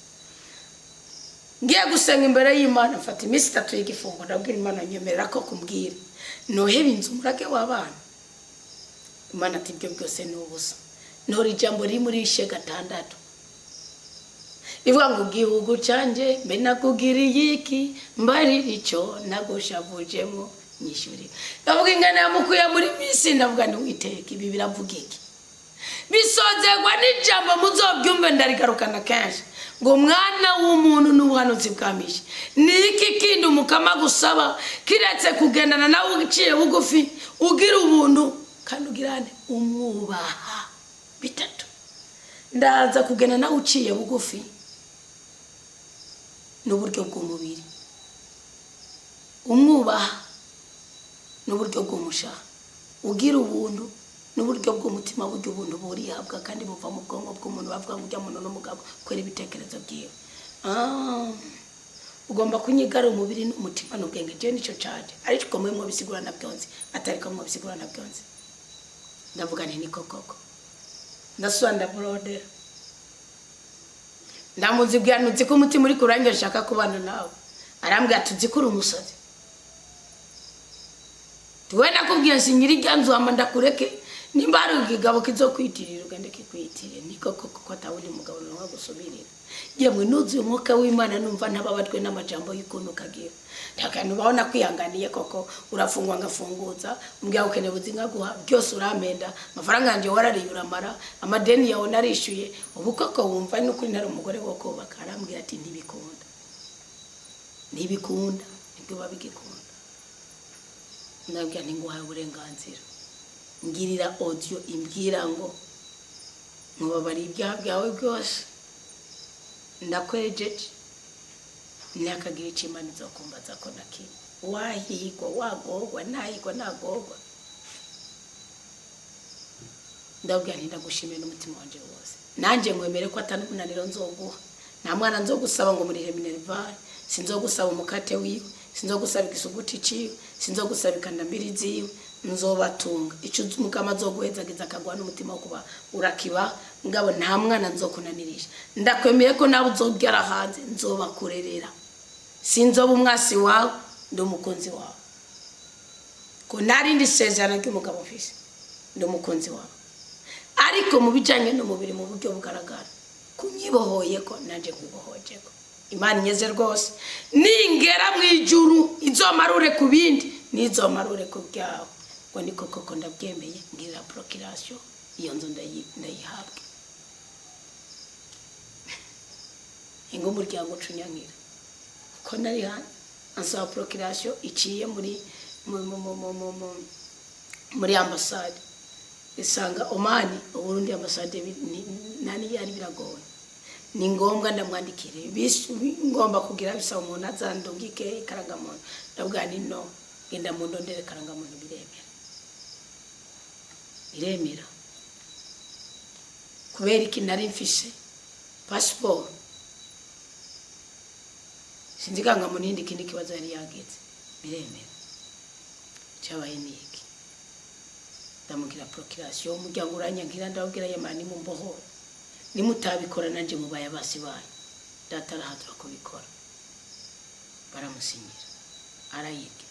S1: Ngiye gusenga imbere y'Imana, mfata iminsi 3 y'igifungo. Ndabwira Imana: "Nyemerera ko kumbwira noheba inzu umurage w'abana." Imana ati: "Ibyo byose ni ubusa." Ntora ijambo riri muri ishe 6 rivuga ngo: "Igihugu cyanjye, mbe nakugiriye iki? Mbarira icyo nagushavujemo, nyishyurira." Ndavuga ingana yamukuye muri misi. Ndavuga ni: "Witeka, ibi biravuga iki?" Bisozerwa n'ijambo muzobyumve, ndarigarukana kenshi, ngo: "Mwana w'umuntu, n'ubuhanuzi bwa Mishe, ni iki kindi umukama gusaba kiretse kugendana nawe uciye bugufi, ugira ubuntu, kandi ugirane umwubaha?" Bitatu. Ndaza kugenda nawe uciye bugufi n'uburyo bw'umubiri, umwubaha n'uburyo bw'umushaha, ugira ubuntu n'uburyo bw'umutima. Burya ubuntu burihabwa kandi buva mu bwonko bw'umuntu. Bavuga ngo ujya muntu n'umugabo kubera ibitekerezo byiwe. Ugomba kunyigara umubiri n'umutima n'ubwenge. Je nicyo caje, ariko mwe mwobisigura nabyonzi, atari ko mwobisigura nabyonzi. Ndavuga nti: "Niko koko." Ndasubira ndamurodera, ndamuzibwira: "Ntuzi ko umutima uri kurangira nshaka kubana nawe?" Arambwira ati: "Uzi ko uri umusazi? We nakubwiye sinyira irya nzu, hama ndakureke. Nimba hari ikigabo kizokwitirira, ugende kikwitirire." Niko koko, ko atawundi mugabo nonka gusubirira. Yemwe, nuzuye umwuka w'Imana, numva ntababajwe n'amajambo y'ukuntu kagira ntakantu baho. Nakwihanganiye koko, urafungwa ngafunguza, umbwira ukeneye ubuzi nkaguha byose, urampenda, amafaranga yanjye warariye uramara, amadeni yawe narishyuye. Ubu koko wumva n'ukuri ntari umugore wo kubaka? Arambwira ati: "Ntibikunda, ntibikunda, nibwo biba bigikunda." Ndabwira nti: "Nguhaye uburenganzira, ngirira audio imbwira ngo nkubabariye ibyaha byawe byose, ndakwejeje, ntihakagire icyo Imana izokumbaza ko na kimwe. Wahigwa, wagorwa, ntahigwa, ntagorwa." Ndabwira nti: "Ndagushimiye n'umutima wanje wose. Nanjye nkwemere ko atari umunaniro nzoguha. Nta mwana nzogusaba ngo murihe minerval, sinzogusaba umukate wiwe, sinzogusaba igisuguti ciwe, sinzogusaba ikandambiri ziwe. Nzobatunga. Ico umukama azoguhezagiza akaguha n'umutima wo kuba urakiba, ngabo nta mwana nzokunanirisha. Ndakwemeye ko nawe uzobyara hanze nzobakurerera. Sinzoba umwasi wawe, ndi umukunzi wawe, ko nta rindi sezerano ry'umugabo mfise. Ndi umukunzi wawe, ariko mu bijyanye n'umubiri, mu buryo bugaragara, kunyibohoye ko nanjye nkwibohoje ko Imana inyeze rwose. Ningera mu ijuru izomarure ku bindi, n'izomarure ku byawe." Ngo niko koko, ndabyemeye, ngirira procuration, iyo nzu ndayihabwe. Ingo umuryango ucunyankira kuko nari hanze, ansaba procuration iciye muri Muri ambasade isanga Omani, Uburundi, ambasade nani yari biragoye. Ni ngombwa ndamwandikire. Ngomba kugira bisaba umuntu azandungike ikarangamuntu. Ndavuga ni no genda mu ndondere karangamuntu. Biremera, biremera. Kubera iki? Nari mfise pasiporo, sinzi ikangamuntu yindi. Ikindi kibazo yari yagize, biremera. Cyabaye ni iki? Ndamubwira procuration, umuryango uranyagira. Ndababwira yamara nimumbohore, nimutabikora nanje mubaye abasi banyu. Data arahatura kubikora, baramusinyira, arayirya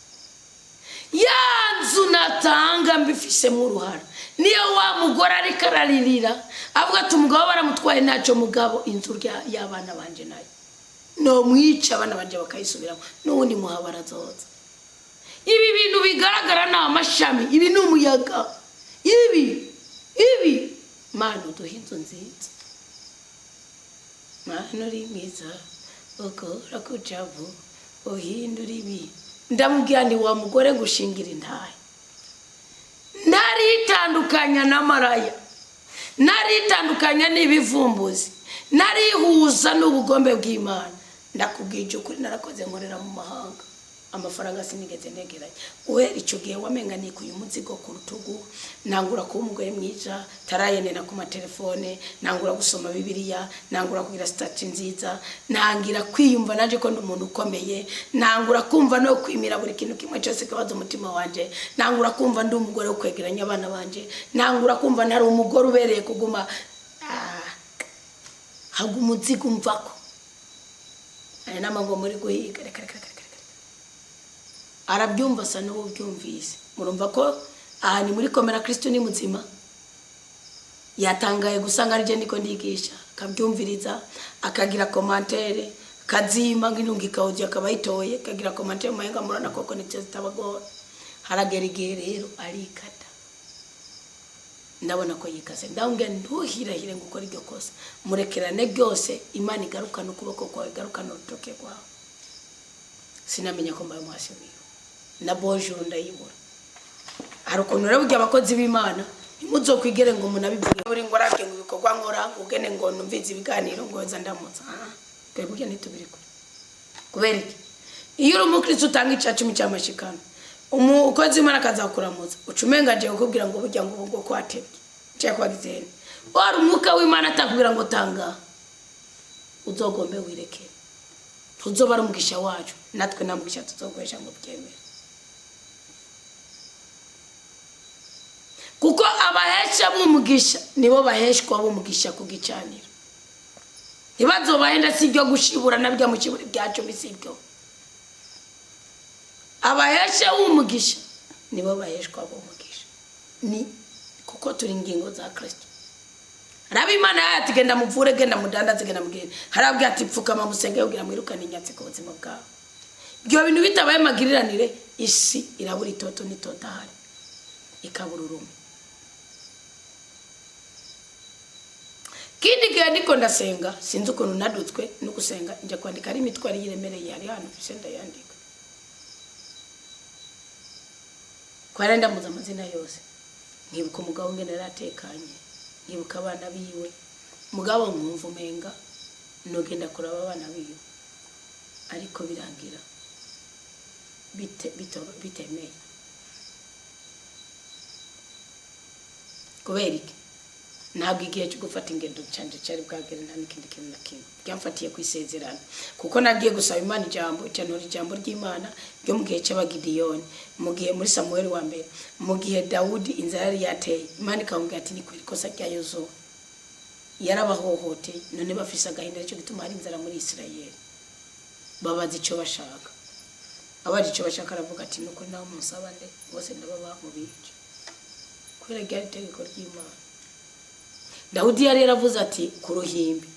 S1: ya nzu natanga mbifisemo uruhara. Niyo wa mugore ariko araririra avuga ati umugabo baramutwaye, ntacyo mugabo, inzu y'abana banje nayo no mwica, abana banje bakayisubiramo, n'ubundi muhabara azoza. Ibi bintu bigaragara ni amashami, ibi ni umuyaga, ibi. Mana, uduhe inzu nziza. Mana, uri mwiza, ukora ku cavu, uhindura ibi. Ndamubwira ni wa mugore ngo ushingira intahe, naritandukanya na maraya, naritandukanya n'ibivumbuzi, narihuza n'ubugombe bw'Imana. Ndakubwije ukuri, narakoze, nkorera mu mahanga, amafaranga sinigeze negeranya. Guhera icyo gihe wamenga nikuye umuzigo ku rutugu. Nangura kuba umugore mwiza, tarayenera ku matelefone, nangura gusoma Bibiliya, nangura kugira statut nziza, nangira kwiyumva naje ko ndi umuntu ukomeye, nangura kumva no kwimira buri kintu kimwe cyose kibaza umutima wanje, nangura kumva ndi umugore wo kwegeranya abana banje, nangura kumva ntari umugore ubereye kuguma haga umuzigo umvako. Aya nama ngo muri guhiga, reka reka reka reka reka. Arabyumva, asa n'ububyumvise. Murumva ko aha ni muri komera. Kristo ni muzima. Yatangaye gusanga ari je ndiko ndigisha, akabyumviriza, akagira commentaire, akazima nk'intunga ikawuzi, akaba ayitoye, akagira commentaire mu mahenga. Murana koko nicyo zitabagora. Haragera igihe rero arikata, ndabona ko yikase. Ndamubwira ntuhirahire ngo ukore iryo kosa, murekerane ryose. Imana igarukana ukuboko kwawe, igarukana urutoke rwawe. Sinamenya ko mbaye umuhasi wiwe na bonjour ndayibura. Hari ukuntu rero burya abakozi b'Imana ntimuzokwigere ngo munabivuge buri ngo arabye ngo ibikorwa nkora, ngo ugene ngo numvize ibiganiro ngo nza ndamutsa. Ah, twe burya ntitubiri kure. Kubera iki? Iyo uri umukristo utanga ica 10 cy'amashikano, umukozi w'Imana akazakuramutsa, uca umenga agiye kukubwira ngo burya ngo ubu ngo kwatebye nshaka kwagizene. Wari umwuka w'Imana atakubwira ngo tanga, uzogombe wirekere. Tuzoba ari umugisha wacu, natwe nta mugisha tuzokoresha ngo byemere, kuko abahesha b'umugisha nibo baheshwa b'umugisha ku gicaniro. Ntibazobahenda, si ibyo gushibura nabyo mu kiburi bya 10, si ibyo. Abahesha b'umugisha nibo baheshwa b'umugisha, ni kuko turi ingingo za Kristo. Raba Imana yayo ati genda muvure, genda mudandaze, genda mugende. Harabwira ati pfukama musenge kugira mwirukane inyatsi ku buzima bwawe. Ibyo bintu bitabaye magiriranire, isi irabura itoto n'itotahari, ikabura urume. Kindi gihe ndiko ndasenga, sinzi ukuntu nadutswe no gusenga, njya kwandika ari imitwaro yiremereye hari hano mfise, ndayandika kwara, ndamuza amazina yose, nkibuka umugabo ngene yari atekanye, nkibuka abana biwe. Mugabo nkumva umenga nogenda kuraba abana biwe, ariko birangira bitemeye. Kubera iki? Ntabwo igihe cyo gufata ingendo canje cyari bwagere. Nta n'ikindi kintu na kimwe byamfatiye ku isezerano, kuko nagiye gusaba Imana ijambo, cyanura ijambo ry'Imana ryo mu gihe cy'Abagidiyoni, mu gihe muri Samuel wa mbere, mu gihe Dawudi inzara yari yateye, Imana ikamubwira ati ni ikosa rya Yozuwa, yarabahohoteye, none bafise agahinda, nicyo gituma hari inzara muri Isirayeli. Babaza icyo bashaka, abaje icyo bashaka, aravuga ati nuko nawe musaba nde bose ndababa mubice, kubera ryari itegeko ry'Imana. Dawudi yari yaravuze ati ku ruhimbi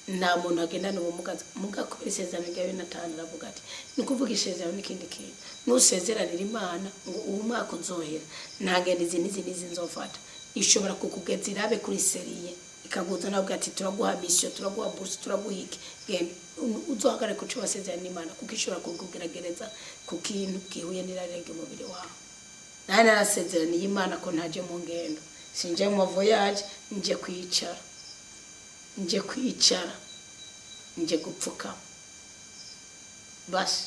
S1: nta muntu agendana ubumuga muga, kubera isezerano rya Yonatani. Aravuga ati ni ukuvuga isezerano n'ikindi kintu, nusezeranira Imana ngo uwo mwaka uzohera nta ngendo izi n'izi n'izi nzofata, ishobora kukugeza irabe kuri sérieux, ikaguza nawe ati turaguha mission, turaguha bourse, turaguha iki, genda uzohagarare ku cyo wasezerana n'Imana, kuko ishobora kukugeragereza ku kintu gihuye n'irari ry'umubiri wawe. Nawe narasezeraniye Imana ko ntaje mu ngendo, sinje mu voyage, nje kwicara, nje kwicara, nje gupfukama basi.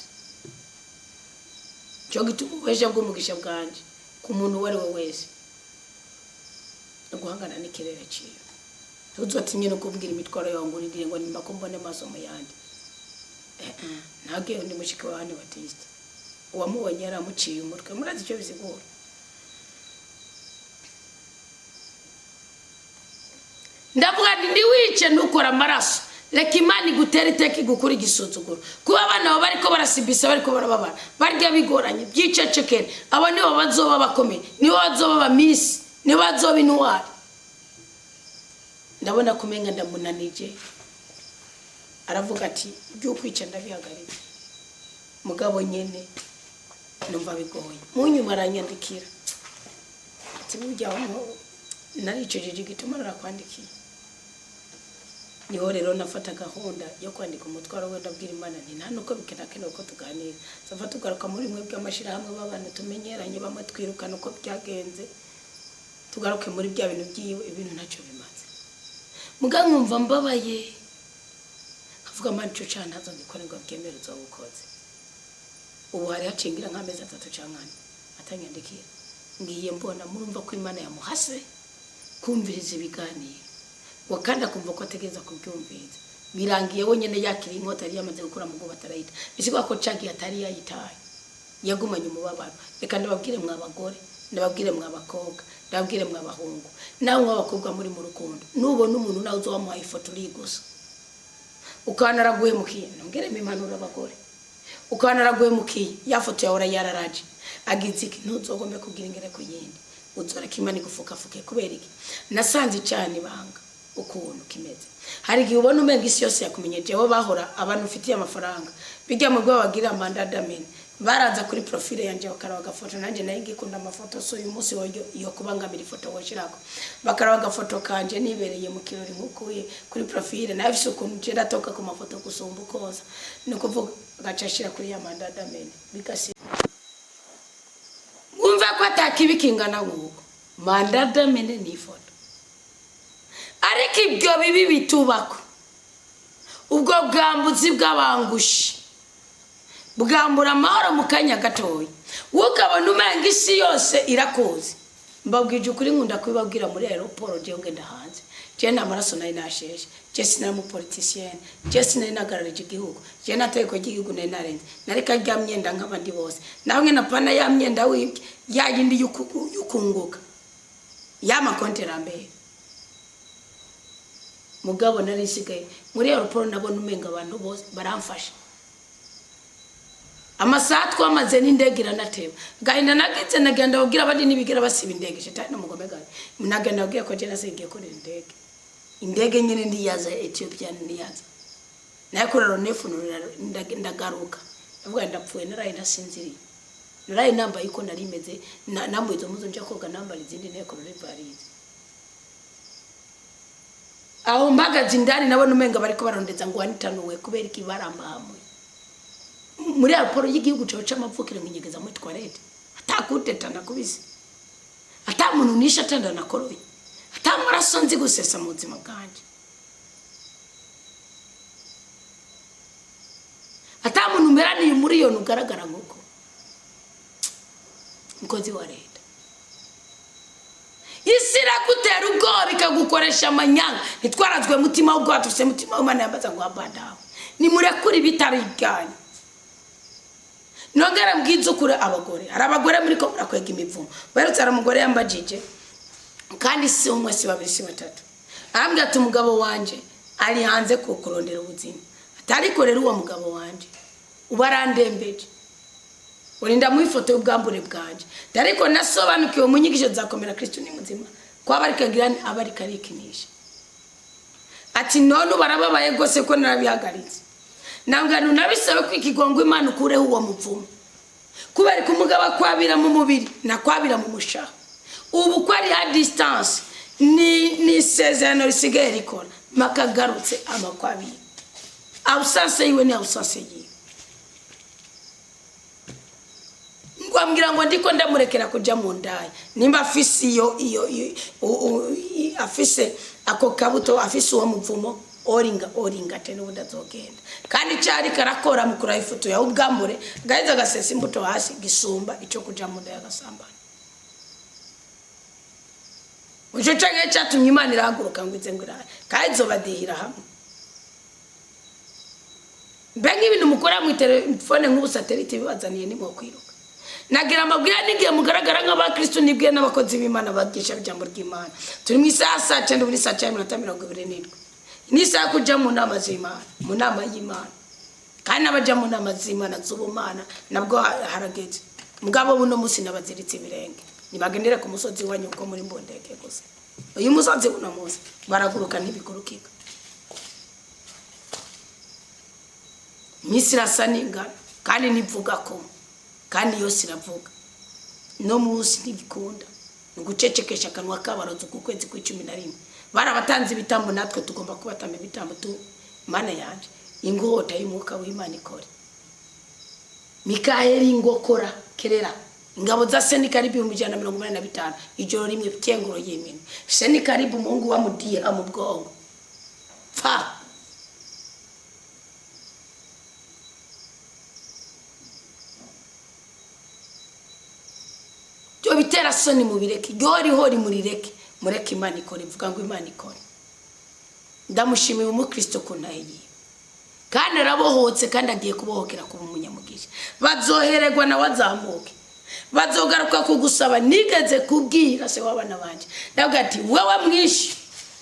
S1: Cyo gituma ububesha bw'umugisha bwanje ku muntu uwo ari we wese no guhangana n'ikirere ciwe. Ntuzotinye no kubwira imitwaro yawe ngo urindire ngo nimba ko mbone amaso mu yandi. Ntagiye undi mushiki wa Yohani Batista, uwamubonye yaramuciye umutwe. Murazi icyo bisigura? Ndavuga nti ndiwice, ntukore amaraso, reka Imana igutere iteka, igukura igisuzuguro. Kuba abana bawe bariko barasibisa, bariko barababara, barya bigoranye, byicecekere. Abo nibo bazoba bakomeye, nibo bazoba abamisi, nibo bazoba intwari. Ndabona kumenga ndamunanije, aravuga ati iby'ukwica ndabihagaritse, mugabo nyene numva bigoye. Munyuma aranyandikira ati burya aho naricujije igituma narakwandikiye. Niho rero nafata gahunda yo kwandika umutwaro we. Ndabwira Imana nti nta nuko bikenakenewe ko tuganira, tuva tugaruka muri bimwe by'amashyirahamwe b'abantu tumenyeranye, bamwe twirukana uko byagenze, tugaruke muri bya bintu byiwe, ibintu ntacyo bimaze. Muga nkumva mbabaye, nkavuga: Mana, ico caha ntazogikore ngo abyemere, uzoba ukoze. Ubu hari hacingira nk'amezi 3 canke 4 atanyandikira. Ngiye mbona murumva ko Imana yamuhase kumviriza ibiganiro ngo kandi akumva ko ategereza kubyumviriza. Birangiye wenyine yakiriye inkota yari yamaze gukura mu bwoba, atarayita. Bisigwa ko cagiye atari yayitaye, yagumanye umubabaro. Reka ndababwire mwa bagore, ndababwire mwa bakobwa, ndababwire mwa bahungu, nawe mwa bakobwa muri mu rukundo, nubona umuntu nawe uzo wamuhaye ifoto uri gusa ukabona araguhemukiye, nongeremo impanuro abagore, ukabona araguhemukiye, ya foto yawe yararaje agize iki, ntuzogombe kugira ingere ku yindi, uzoreka Imana igufukafuke. Kubera iki? Nasanze icana ibanga ukuntu kimeze. Hari igihe ubona umenga isi yose yakumenye. Jewe bahora abantu ufitiye amafaranga bijya mu rwego bagira mandat d'amener, baraza kuri profile yanje bakaraba agafoto nanjye. Nayo ngikunda amafoto, so uyu munsi woyo iyo kubangamira ifoto woshirako, bakaraba agafoto kanje nibereye mu kirori nkukuye kuri profile. Nayo ifise ukuntu je ndatoka ku mafoto gusumba ukoza, ni ukuvuga agaca ashira kuri ya mandat d'amener, bigasi wumve ko atakibi kingana nk'uko mandat d'amener ni ifoto. Ariko ibyo bibi bitubako, ubwo bwambuzi bw'abangushi bwambura amahoro mu kanya gatoya, wowe ukabona umenga isi yose irakuzi. Mbabwije ukuri, nkunda kubibabwira muri aéroport. Jewe ngenda hanze, jewe nta maraso nari nasheshe, je sinari umupoliticienne, je sinari nagararije igihugu, je nta tegeko ry'igihugu nari narenze. Nareka rya myenda nk'abandi bose, namwe na pana ya myenda wibwe, ya yindi y'ukunguka y'amakonti rambere. Mugabo nari nsigaye muri aéroport, nabona umenga abantu bose baramfasha. Amasaha twamaze n'indege iranateba, gahinda nagize, nagenda babwira abandi nibigera basiba indege. Shetani n'umugome gari, nagenda babwira ko je nasigiye korera indege. Indege nyine ndiyaza Ethiopia, ndiyaza nayo kuri ronefu. Ndagaruka ndavuga ndapfuye, naraye ndasinziriye, naraye nambaye uko nari meze, nambaye izo mpuzu, nja koga nambara izindi nteko muri valise. Aho mpagaze indani nabona umenga bariko barondeza ngo wanitanuwe. Kubera iki barambahamuye muri raporo y'igihugu cawe c'amavukiro, nkinyegeza muri toilette, atakudeta nakubise, ata muntu nishe, atanda nakoroye, ata maraso nzi gusesa mu buzima bwanje, ata muntu umeraniye umuriyoni ugaragara nk'uko umukozi wa leta. Isi iragutera ubwoba, ikagukoresha amanyanga. Ntitwarazwe mutima w'ubwoba, dufise mutima w'Imana. Yambaza ngo abadawe nimurekure ibitari ibyanyu. Nongera mbwize ukuri abagore, hari abagore muri ko murakwega imivumo. Baherutse hari umugore yambajije, kandi si umwe, si babiri, si batatu, arambwira ati umugabo wanje ari hanze ku kurondera ubuzima, atariko rero uwo mugabo wanje uba arandembeje, urinda mu ifoto y'ubwambure bwanje. Ariko nasobanukiwe mu nyigisho zakomera Kristo ni muzima, ko aba ariko agira aba ariko arikinisha. Ati none ubu arababaye rwose ko narabihagaritse. Nangano nabisabe ko ikigongo Imana ukureho uwo muvumo, kubera ko umugabo akwabira mu mubiri nakwabira mu mushaha. Ubu ko ari ha distance, ni isezerano risigaye rikora makagarutse amakwabira. Absence yiwe ni absence yiwe. Ngo Wambwira ngo ndiko ndamurekera kuja mu ndaya, nimba afise iyo afise ako kabuto, afise uwo muvumo, oringa oringa te n'ubundi azogenda. Kandi cyari karakora mu kuraha ifoto yawe ubwambure, agaheza agasesa imbuto hasi, gisumba ico kuja mu ndaya agasambana. Ico canke cyatumye Imana irahaguruka ngo ize ngo irahe, kandi izobadihira hamwe. Mbe nk'ibintu mukora mu telefone nk'ubu satellite bibazaniye, nimwo kwiruka. Nagira amabwira n'igihe mugaragara nk'abakristo, nibwiye n'abakozi b'Imana bagisha ijambo ry'Imana. Turi mu isaha saa 9, muri saa 9:27, ni isaha kuja mu nama z'Imana, mu nama y'Imana. Kandi n'abaja mu nama z'Imana z'ubumana nabwo harageze. Mugabo buno munsi nabaziritse ibirenge, nibagendere ku musozi wanyu, kuko muri mbondeke gusa. Uyu musozi buno munsi baraguruka ntibigurukika. Iminsi irasa n'ingana kandi ntivuga ko, kandi yose iravuga. No munsi ntibikunda, ni ugucecekesha akanwa k'abarozi. Ku kwezi kw'11 barabatanze ibitambo, natwe tugomba kubatamba ibitambo. Tu Mana yanje, ingota y'umwuka w'Imana ikore. Mikaheli ngokora kerera ingabo za Senikaribu 185,000 ijoro rimwe, kenguro y'imino. Senikaribu umuhungu wa mudiha mu bwongo pfa. Byo bitera soni, mubireke ryori hori, murireke, mureke Imana ikore. Ivuga ngo Imana ikore. Ndamushimiye umukristo ku ntahe yiwe, kandi arabohotse, kandi agiye kubohokera kuba umunyamugisha. Bazohererwa nawe azamuke, bazogaruka kugusaba. Nigeze kubwira se w'abana banje, ndavuga ati: "Wewe mwishi,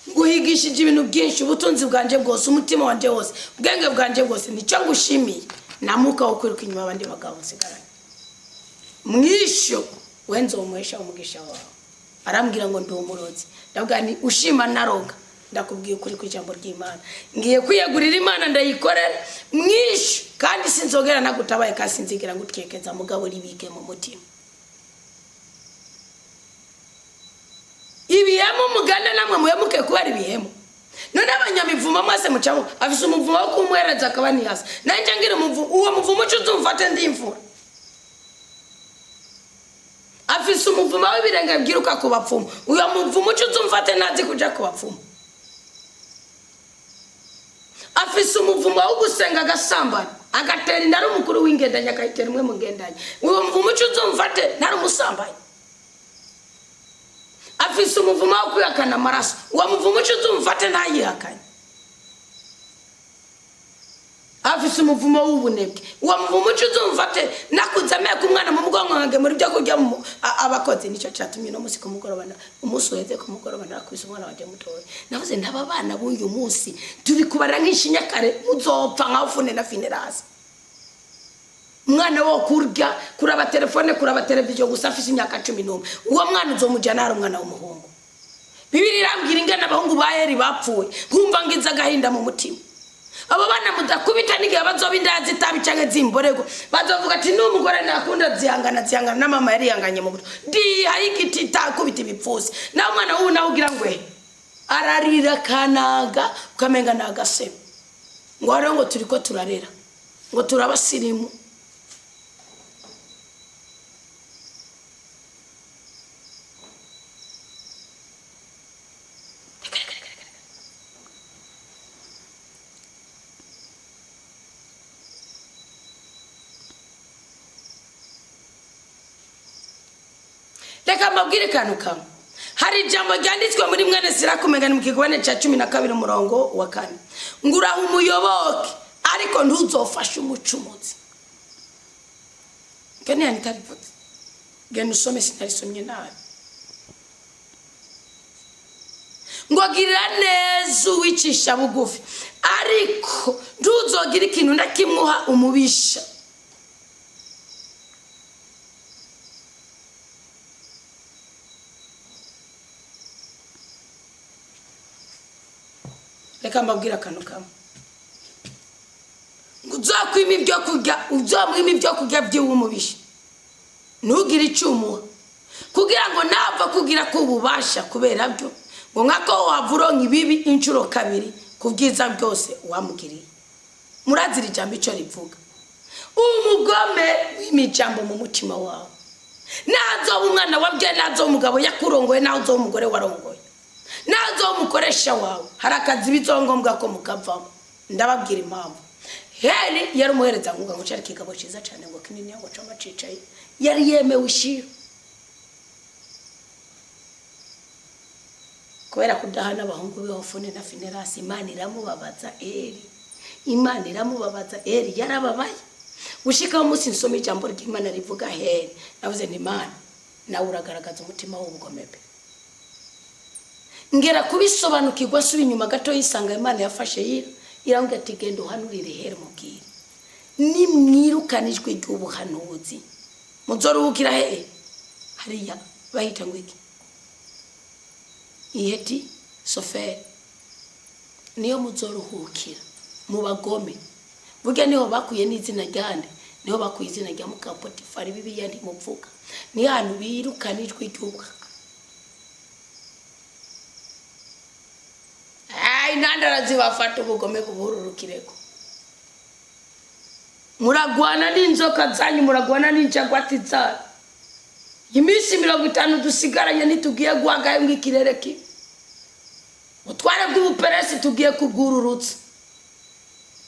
S1: nguhigishije ibintu byinshi, ubutunzi bwanje bwose, umutima wanje wose, ubwenge bwanje bwose, nicyo ngushimiye, namuka wo kwiruka inyuma abandi bagabo nsigaranye. Mwisho we nzomuhesha umugisha wawe." Arambwira ngo ndi umurozi. Ndavuga nti: "Ushima naroga, ndakubwiye ukuri kw'ijambo ry'Imana. Ngiye kwiyegurira Imana, ndayikorera mwisho, kandi sinzogera nagutabaye, kandi sinzigera ngutwekeza. Mugabo ribike mu mutima ibihemu mugana, namwe muhemuke kubera ibihemu." None abanyamivumo mwese mucamo, afise umuvumo wo kumuhereza akaba nihasa, nanje ngira umuvumo. Uwo muvumo uca uzumfate, ndi imfura. Afise umuvumo w'ibirenge byiruka ku bapfumu, uyo muvumo uca uzumfate, ntazi kuja ku bapfumu. Afise umuvumo wo gusenga agasambana, agatera inda ari umukuru w'ingendanye, akayitera umwe mu ngendanye, uwo muvumo uca uzumfate, ntari umusambanyi. Afise umuvumo wo kwihakana amaraso, uwo muvumo uca uzumfate, ntayihakanye. Afise umuvumo w'ubunebwe, uwo muvumo uca uzumfate, nakuze ameka umwana mu mugongo nkagemura ibyo kurya mu abakozi. Nicyo cyatumye uno munsi ku mugoroba, umunsi uheze ku mugoroba, narakubise umwana wanje mutoya. Navuze ntaba bana b'uyu munsi turi kubara nk'ishinyakare, muzopfa nka Ufune na Finerasi. Umwana wo kurya, kuraba telefone, kuraba televiziyo gusa, afise imyaka 11, uwo mwana uzomujyana hari umwana w'umuhungu. Bibiri irambwira ingene abahungu ba Eri bapfuye, nkumva ngize agahinda mu mutima. Abo bana mudakubita, n'igihe bazoba indaya zitabi canke zimborego, bazovuga ati: "N'umugore nakunda zihangana, zihangana na mama yarihanganye mu buto." Diha y'igiti itakubita ibipfusi. Nawe umwana w'ubu nawe ugira ngo ararira kanaga, ukamenga ni agasebe, ngo hariho ngo turiko turarera, ngo turabasirimu. Reka, reka, reka, reka. Reka mbabwire akantu kamwe. Hari ijambo ryanditswe muri mwene Sirakumenya, ni mu kigabane cya 12 umurongo wa 4, ngo uraha umuyoboke, ariko ntuzofashe umucumuzi. Genda nitarivuze, genda usome, sinarisomye nabi. Ngo girira neza uwicisha bugufi, ariko ntuzogire ikintu na kimwe uha umubisha. Reka mbabwire akantu kamwe: ngo uzakwima ibyo kurya, uzamwima ibyo kurya by'iwe umubisha, ntugire icyo umuha, kugira ngo nava kugira ko ububasha kubera byo, ngo nkako wava uronka ibibi inshuro kabiri ku byiza byose wamugiriye. Murazira ijambo icyo rivuga: umugome w'imijambo mu mutima wawe. Nazoba umwana wabyaye, nazoba umugabo yakurongoye, nawe uzoba umugore warongoye, nazoba umukoresha wawe, hari akazi bizongombwa ko mukavamo. Ndababwira impamvu. Heli yari umuhereza ngo cyari ikigabo cyiza cyane, ngo kinini, ngo coma cicaye, yari yemewe ishiro kubera kudahana abahungu be Hofuni na Finerasi. Imana iramubabaza Eli, Imana iramubabaza Eli, yarababaye gushikaho umunsi nsoma ijambo ry'Imana rivuga Heli, navuze nti: "Imana, nawe uragaragaza umutima w'ubugome pe." Ngera kubisobanukirwa asuba inyuma gato, yisanga Imana yafashe yira irambwira ati: "Genda uhanurire Heli, mubwire nimwirukana ijwi ry'ubuhanuzi muzoruhukira hehe?" Hariya bahita ngo iki? Iheti soferi niyo muzoruhukira mu bagome. Burya niho bakuye n'izina ryande? Niho bakuye izina rya muka Potifari. Bibiliya ntimuvuga ni hantu birukana ijwi ry'ubuha. Ai, intandara zibafata, ubugome bubururukireko. Muragwana n'inzoka zanyu, muragwana n'injagwati zanyu. Iminsi 50 dusigaranye, ntitugiye guhagaye ngo ikirere kibi. Ubutware bw'ubuperesi tugiye kubwururutsa.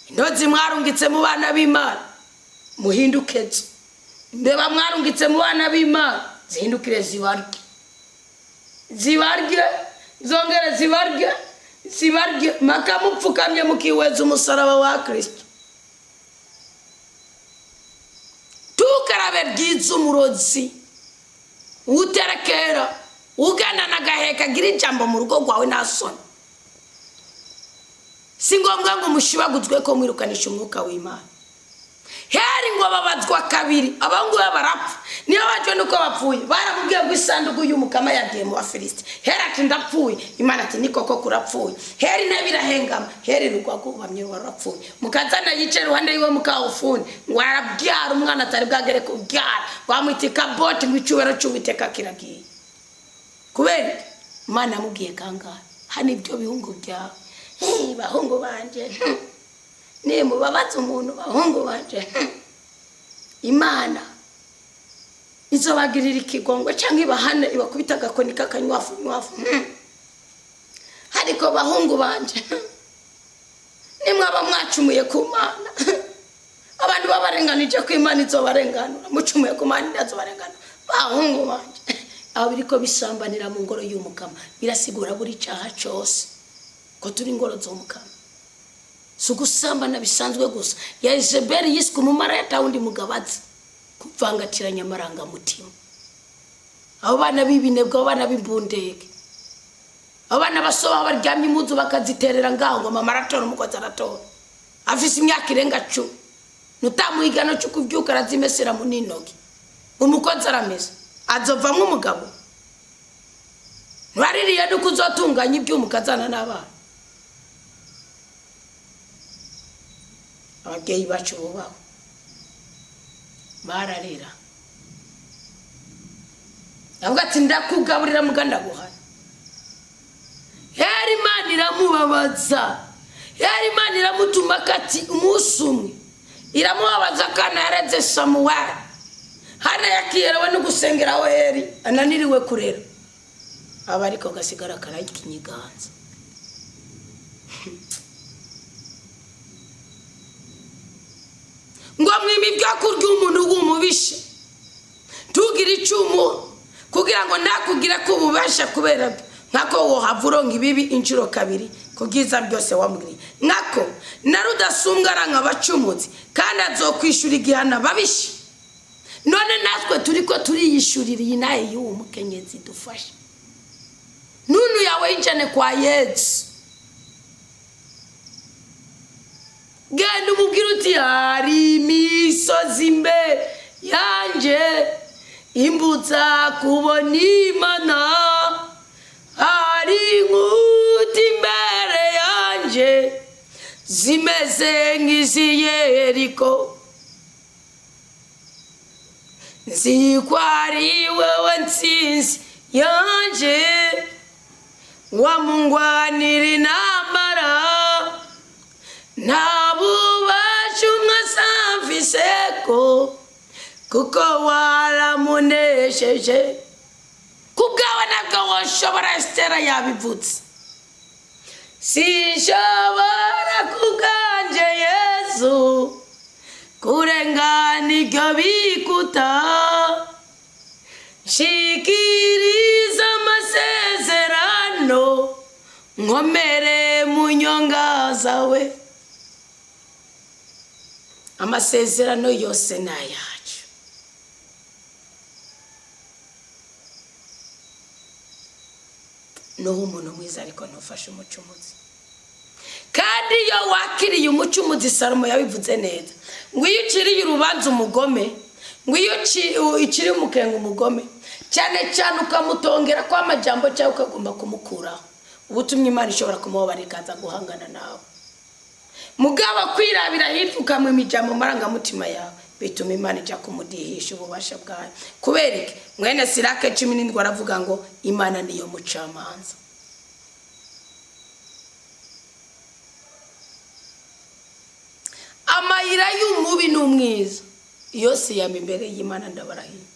S1: Intozi mwarungitse mu bana b'Imana, muhinduke zo. Imbeba mwarungitse mu bana b'Imana, zihindukire zibarye, zibarye, zongere zibarye, zibarye maka mupfukamye mukiweza umusaraba wa Kristo. Tukarabe ryiza umurozi uterekera ugana n'agaheka agira ijambo mu rugo rwawe nta soni. Si ngombwa ngo mushibaguzwe ko mwirukanisha umwuka w'Imana. Heri ngo babazwa kabiri, abahungu be barapfa. Niyo bajwe nuko bapfuye, baramubwiye ngo isanduku y'umukama yagiye mu Bafilisiti. Heri ati: "Ndapfuye." Imana ati: "Ni koko kurapfuye." Heri intebe irahengama, Heri rugwa rwubamye, ruba rurapfuye. Mukazana yicaye iruhande yiwe mukawufuni, ngo arabyara umwana atari bwagere kubyara, bamwita Ikaboti, ngo icyubahiro cy'Uwiteka kiragiye. Kubera iki? Imana yamubwiye kangahe? Hano ibyo bihungu byawe. Hey, bahungu banje, nimubabaza umuntu, bahungu banje, Imana izobagirira ikigongwe cyangwa ibahane, ibakubita agakoni k'akanywafu nywafu. Ariko bahungu banje, nimwaba mwacumuye ku Mana, abantu babarenganije, ko Imana izobarenganura. Mucumuye ku Mana, izobarenganura. Bahungu banje, aho biriko bisambanira mu ngoro y'Umukama, birasigura buri cyaha cyose ko turi ingoro z'Umukama. Si ugusambana bisanzwe gusa. Ya Yezebeli yiswe umumara, yatawundi mugabo azi kuvangatiranya amarangamutima. Abo bana b'ibinebwe, abo bana b'imbundege, abo bana basoba baryamye impuzu bakaziterera ngaho ngo mama aratora, umukozi aratora, afise imyaka irenga 10, nutamuhigano cyo kubyuka arazimesera mu n'intoki, umukozi aramesa, azovamwo umugabo. Ntiwaririye nuko uzotunganya ibyuma ukazana n'abana. Ababyeyi bacu bubaho bararera, avuga ati: "Ndakugaburira muga ndaguhana." Yari Imana iramubabaza, yari Imana iramutuma kati umunsi umwe iramubabaza. Kana yareze Samuweli, hana yakiyerewe no gusengera aho Heri ananiriwe kurera aba, ariko gasigara karakinyiganza. Ngo mwima ibyo kurya umuntu w'umubisha, ntugire icumu kugira ngo ntakugire ko ububasha kubera byo, nkako wohava uronka ibibi inshuro kabiri ku byiza byose wamubwiye. Nkako na rudasumbwa aranka abacumutsi, kandi azokwishura igihano ababisha. None natwe turi ko turiyishurira iyi nayo y'uwo mukenyezi. Dufashe nunu yawe yinjane kwa Yesu, genda umubwire uti: "Hari imisozi imbere yanjye imbutsa kubona Imana, hari inkuta imbere yanjye zimeze nk'izi Yeriko, nzi ko ari wowe ntsinzi yanje, wamungwanira intambara, nta bubasha umwe asamvise ko Kuko waramunesheje. Ku bwawe ntabwo woshobora. Esitera yabivutse. Sinshobora ku bwanje, Yesu, kurengana ibyo bikuta. Nshikiriza amasezerano, nkomere mu nyonga zawe. Amasezerano yose ni ayacu. Nuho umuntu mwiza, ariko ntufashe umucumuzi. Kandi iyo wakiriye umucumuzi, Salomo yabivuze neza ngo iyo uciriye urubanza umugome, ngo iyo uciriye umukenga umugome, cyane cyane ukamutongera ko amajambo cyangwa ukagomba kumukuraho, ubutumwa Imana ishobora kumubabarira, ikaza guhangana nawe. Mugabo kwirabira hirya, ukamwima ijambo mu marangamutima yawe, bituma Imana ijya kumudihisha ububasha bwayo. Kubera iki? Mwene Sirake 17 aravuga ngo Imana niyo mucamanza. Amayira y'umubi n'umwiza yose yama imbere y'Imana, ndabarahiye,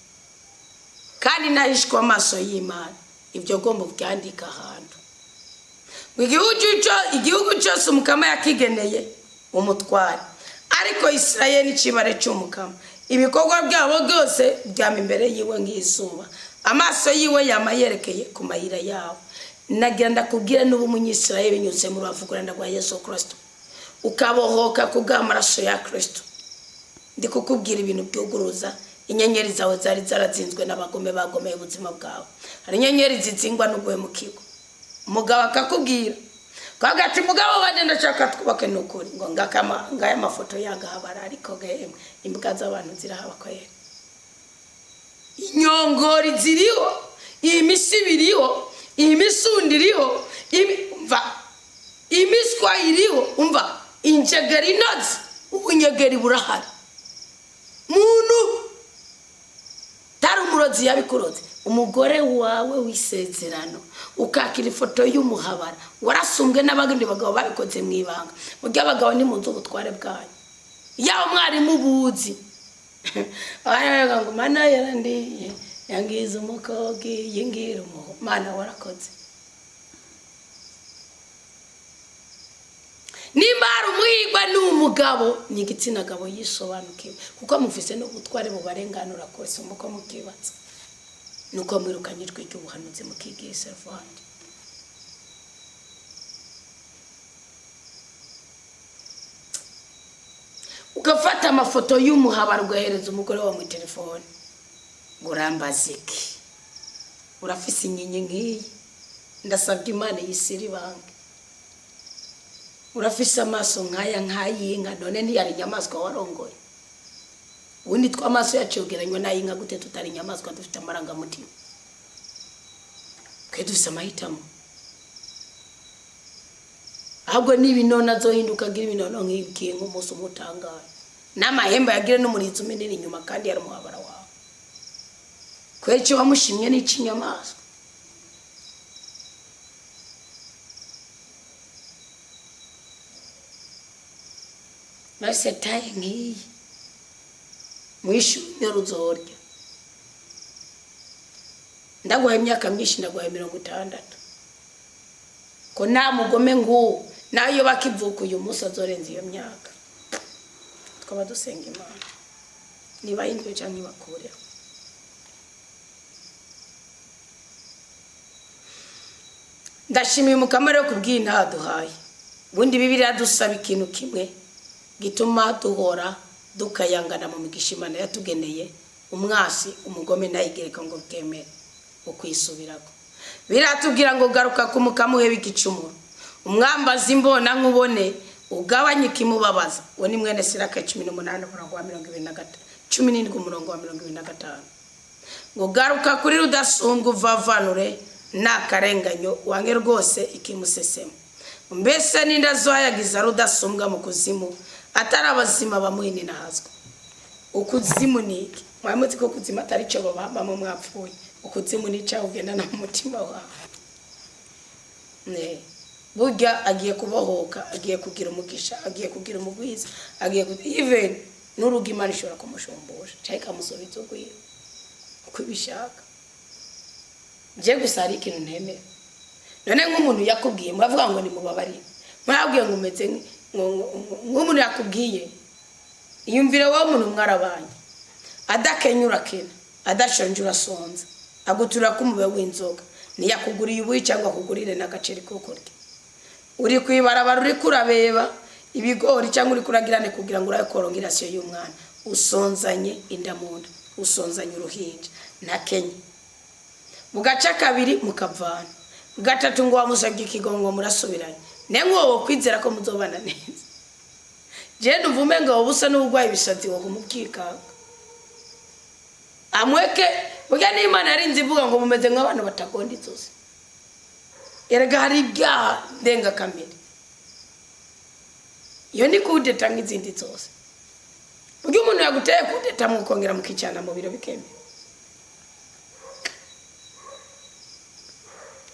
S1: kandi nahishwe amaso y'Imana. Ibyo ugomba byandika ahantu ngo igihugu cyose Umukama yakigeneye umutware, ariko Isirayeli n'ikibare cy'Umukama. Ibikorwa byabo byose byama imbere yiwe nk'izuba, amaso yiwe yama yerekeye ku mayira yabo. Nagira ndakubwira, n'ubu umunyisirayeli binyuze mu ruvuguranda rwa Yesu Kirisito, ukabohoka ku bw'amaraso ya Kirisito. Ndi kukubwira ibintu byuguruza inyenyeri zawe zari zarazinzwe n'abagome bagomeye ubuzima bwawe. Hari inyenyeri zizingwa n'uguhemukirwa. Umugabo akakubwira kaga ati: "Mugabo wanjye, ndashaka twubake." Ni ukuri ngo ngaya amafoto yagahabara, ariko gahemwe imbwa z'abantu zirahaba kwera, inyongori ziriho, imisi biriho, imisundi iriho, umva, imiswa iriho, umva, injegeri inoze, ubunyegeri burahari. Muntu tari umurozi yabikuroze, umugore wawe w'isezerano, ukakira ifoto y'umuhabara warasumbwe n'abandi bagabo babikoze mu ibanga. Burya abagabo ni mu nzu ubutware bwanyu, yaba mwarimu buzi baravuga ngo Mana yarandiye, yangiza umukobwa, yingira umuhu. Mana warakoze. Nimba hari umuhigwa, ni umugabo, ni igitsina gabo yisobanukiwe, kuko mufise n'ubutware bubarenganura kose. Umuko mukibatsa nuko mwirukanye ijwi ry'ubuhanuzi, mukigira serivandi. Ugafata amafoto y'umuhabara, ugahereza umugore wawe muri telefone ngo urambaze iki? Urafise inkingi nk'iyi, ndasabye Imana yisira ibange. Urafise amaso nk'aya, nk'ay'inka. None ntiyari inyamaswa warongoye? Ubundi twe amaso yacu yogeranywa n'ay'inka gute? Tutari inyamaswa, dufite amarangamutima, twe dufise amahitamo. Ahubwo n'ibinono azohinduka agira ibinono nk'ibwinka umunsi umwe utangaye, n'amahembe yagire n'umurizo minini inyuma, kandi yari umuhabara wawe. Kubera icyo wamushimye ni icy'inyamaswa. Nahise taye nk'iyi mwishyure ruzorya. Ndaguhaye imyaka myinshi, ndaguhaye 60, ko nta mugome nguwo nayo bakivuka uyu munsi azorenza iyo myaka. Twaba dusenga Imana niba yinduye cyangwa ibakureho. Ndashimiye Umukama rero kubw'iyi ntaduhaye. Ubundi Bibiliya dusaba ikintu kimwe gituma duhora dukayangana mu migisha Imana yatugeneye. Umwasi umugome nayigereka ngo bwemere ukwisubirako. Biratubwira ngo garuka ku Mukama, uhebe igicumuro, umwambazi imbona nkubone, ugabanye ikimubabaza. Uwo ni mwene Siraka 18 umurongo wa 25, 17 umurongo wa 25, ngo garuka kuri Rudasumbwa, uvavanure n'akarenganyo, wange rwose ikimusesema. Mbese n'inda zohayagiza Rudasumbwa mu kuzimu, atari abazima bamuhininahazwa? Ukuzimu ni iki? Mwari ko kuzimu atari cyo babambamo mwapfuye. Ukuzimu ni icyaha ugendana mu mutima wawe. Ne. Burya agiye kubohoka, agiye kugira umugisha, agiye kugira umugwiza, agiye even N'urugo Imana ishobora kumushumbusha cyangwa ikamusubiza urwiwe uko ibishaka. Je gusa hari ikintu ntemera. None nk'umuntu yakubwiye, muravuga ngo nimubabarire, murabwiye ngo umeze nk'umuntu yakubwiye, iyumvire wowe umuntu mwarabanye, adakenya urakena, adashonje urasonza, aguturira ko umube w'inzoga, ntiyakuguriye ubuyi cyangwa akugurire n'agaceri ko kurya, uri ku ibarabara uri kurabeba ibigori cyangwa uri kuragirane kugira ngo urabe koronga irasiyo y'umwana, usonzanye inda mu nda, usonzanye uruhinja, ntakenye. Bugaca kabiri mukavana, gatatu ngo wamusabye ikigongo, murasubiranye. Ne nk'uwo kwizera ko muzobana neza, je numva umenga wowe usa n'uburwayi ibisazi, wo kumubwikanga amweke. Burya n'Imana yarinze ivuga ngo mumeze nk'abantu batagonda inzozi. Erega hari ibyaha ndengakamere, iyo ni kudeta nk'izindi zose. Burya umuntu yaguteye kudeta, mukongera mukicana mu biro bikemera.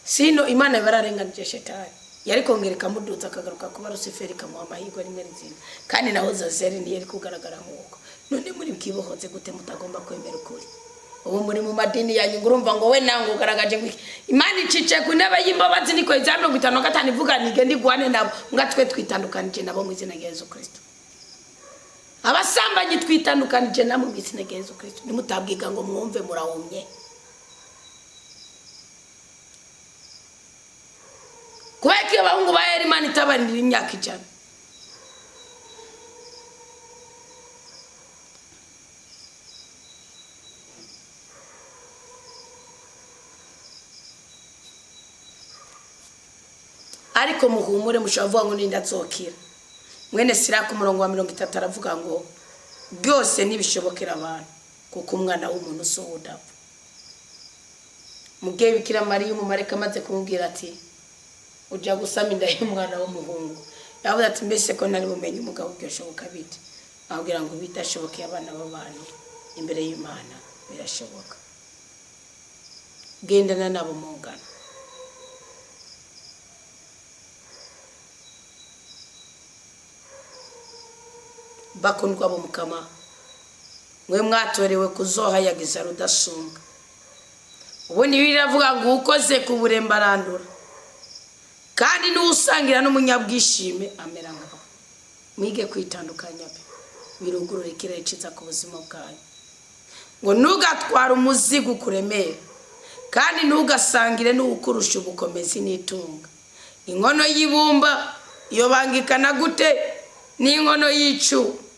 S1: Sino Imana yararenganije Shetani, yari kongera ikamuduza akagaruka kuba Rusiferi, ikamuha amahirwe rimwe rizima, kandi naho Zazeri ntiyari kugaragara nk'uko. None muri bwibohoze gute mutagomba kwemera ukuri? Ubu muri mu madini yanyu ngo urumva ngo we nange ugaragaje ngo iki? Imana icicaye ku ntebe y'imbabazi, niko Yesaya 55 ivuga, nige ndigwane nabo mbwa. Twe twitandukanije nabo mu izina rya Yesu Kristo. Abasambanyi twitandukanije nabo mu izina rya Yesu Kristo. Nimutabwiga ngo mwumve, murawumye. Kubera ko iyo abahungu ba Eri Imana itabarindira imyaka 100. Ariko muhumure, mushobora kuvuga ngo ninda nzokira. Mwene Siraka, umurongo wa 30, aravuga ngo byose ntibishobokera abantu, kuko umwana w'umuntu si uwo udapfa. Mubyeyi Bikira Mariya, umumarayika amaze kumubwira ati ujya gusama inda y'umwana w'umuhungu, yavuze ati mbese ko ntari bumenye umugabo, byoshoboka bite? Ababwira ngo bidashobokeye abana b'abantu, imbere y'Imana birashoboka. Gendana nabo mungana. Bakundwa b'Umukama, mwe mwatorewe kuzohayagiza Rudasumbwa. Ubundi biravuga ngo ukoze ku buremba arandura, kandi n'usangira n'umunyabwishime amera nkawe. Mwige kwitandukanya pe, birugurura ikirere ciza ku buzima bwanyu. Ngo ntugatware umuzigo ukuremera, kandi ntugasangire n'uwukurusha ubukomezi n'itunga. Inkono y'ibumba iyo bangikana gute n'inkono y'icuma?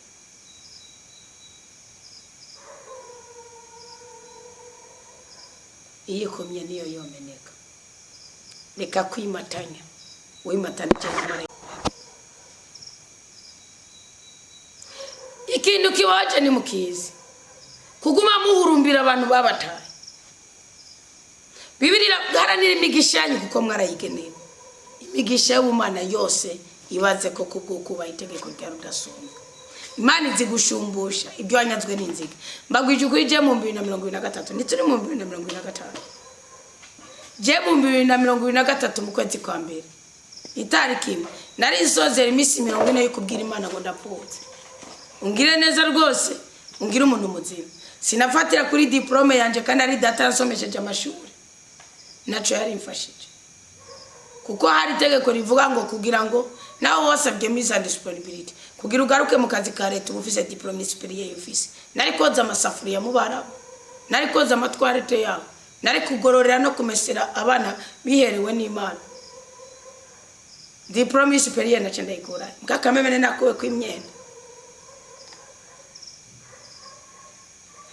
S1: Iyikomye niyo yomeneka. Reka kwimatanya, wimatanije n'Imana. Ikintu kibaje ni mukizi kuguma muhurumbira abantu babataye. Bibiri haranira imigisha yanyu, kuko mwarayigenewe. Imigisha y'ubumana yose ibaze ko kubw'ukubaha itegeko rya Rudasumbwa, Imana izi gushumbusha ibyo wanyazwe n'inziga. Mbagwije ukuri, je mu 2023, ntituri mu 2025, je mu 2023 mu kwezi kwa mbere itariki 1, nari nsozera iminsi 40 yo kubwira Imana ngo ndapfutse, ungire neza rwose, ungire umuntu muzima. Sinafatira kuri diplôme yanje, kandi ari data yansomesheje amashuri, naco yari imfashije, kuko hari itegeko rivuga ngo kugira ngo nawe wasabye mise en disponibilité kugira ugaruke mu kazi ka leta, uba ufise diplôme supérieure. Ufise, nari koza amasafuriya mu Barabu, nari koza amatwarete yabo, nari kugororera no kumesera abana biherewe n'Imana. Diplôme supérieure naca ndayikura mbwakamemene nakuwe kw'imyenda.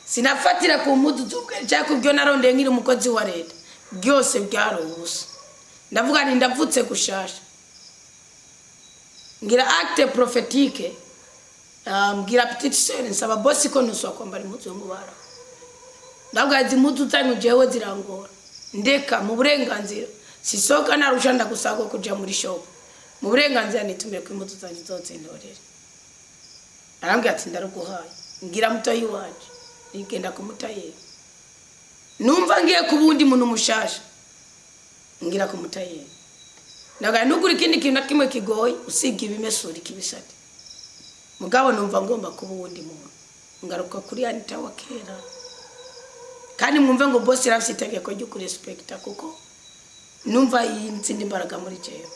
S1: Sinafatira ku mpuzu z'ubwenge cyangwa ku byo narondeye nkiri umukozi wa leta, byose byari ubusa. Ndavuga nti ndavutse gushasha, ngira acte prophétique, mbwira petite sœur, nsaba bosi ko ntusubira kwambara impuzu yo mu Barabu. Ndavuga izi mpuzu zanyu jewe zirangora, ndeka mu burenganzira sisoka narusha, ndagusaba ko kuja muri shop mu burenganzira, nitumire ko impuzu zanyu zose ntorere. Arambwira ati ndaruguhaye. Ngira mutoyi wanje, nigenda kumutayeri, numva ngiye ku wundi muntu mushasha. Ngira kumutayeri, ndaga nugura ikindi kintu na kimwe kigoye usibye ibimesura ikibisate. Mugabo numva ngomba kuba uwundi muntu, ngaruka kuri Anita wa kera. Kandi mwumve ngo boss yarafise itegeko ryo kurespekta, kuko numva izindi mbaraga muri jewe.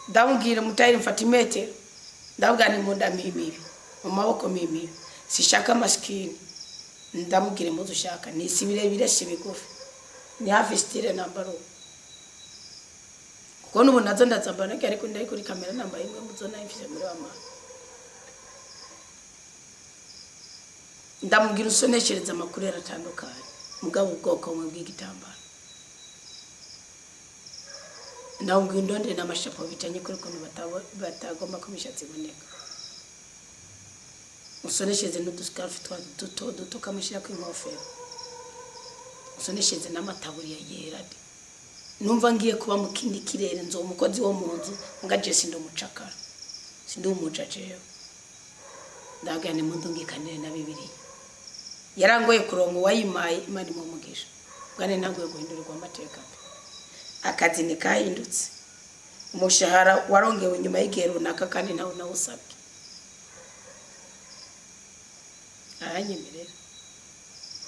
S1: Ndamubwira mutayiri, mfata imetero, ndabwira ni mu nda mpimibi, mu maboko mpimibi, sishaka amasikini. Ndamubwira impuzu ushaka ni si birebire si bigufi, ni hafi style nambara ubu, kuko n'ubu nazo ndazambara nabwo, ariko ndari kuri kamera nambaye imwe muzo nayo mfise muri wa mama. Ndamubwira usoneshereza amakuru yaratandukanye, mugabo ubwoko bumwe bw'igitambaro. Ndamubwira indondere n'amashapo bitanye kuri ukuntu batagomba ko imishatsi iboneka, usoneshereze n'udusikarufu twa duto duto kamushyirako inkofero, usoneshereze n'amataburiya yera de. Numva ngiye kuba mu kindi kirere, nzo umukozi wo mu nzu, mbwa je sindi umucakara, sindi umuja jewe. Ndabwira ni mundungikanire na Bibiliya. Yarangoye kuronka uwayimaye, Imana imuha umugisha. Bwane ntangoye guhindurirwa amateka pe. Akazi ntikahindutse, umushahara warongewe nyuma y'igihe runaka kandi ntawe nawusabye, aranyemerera.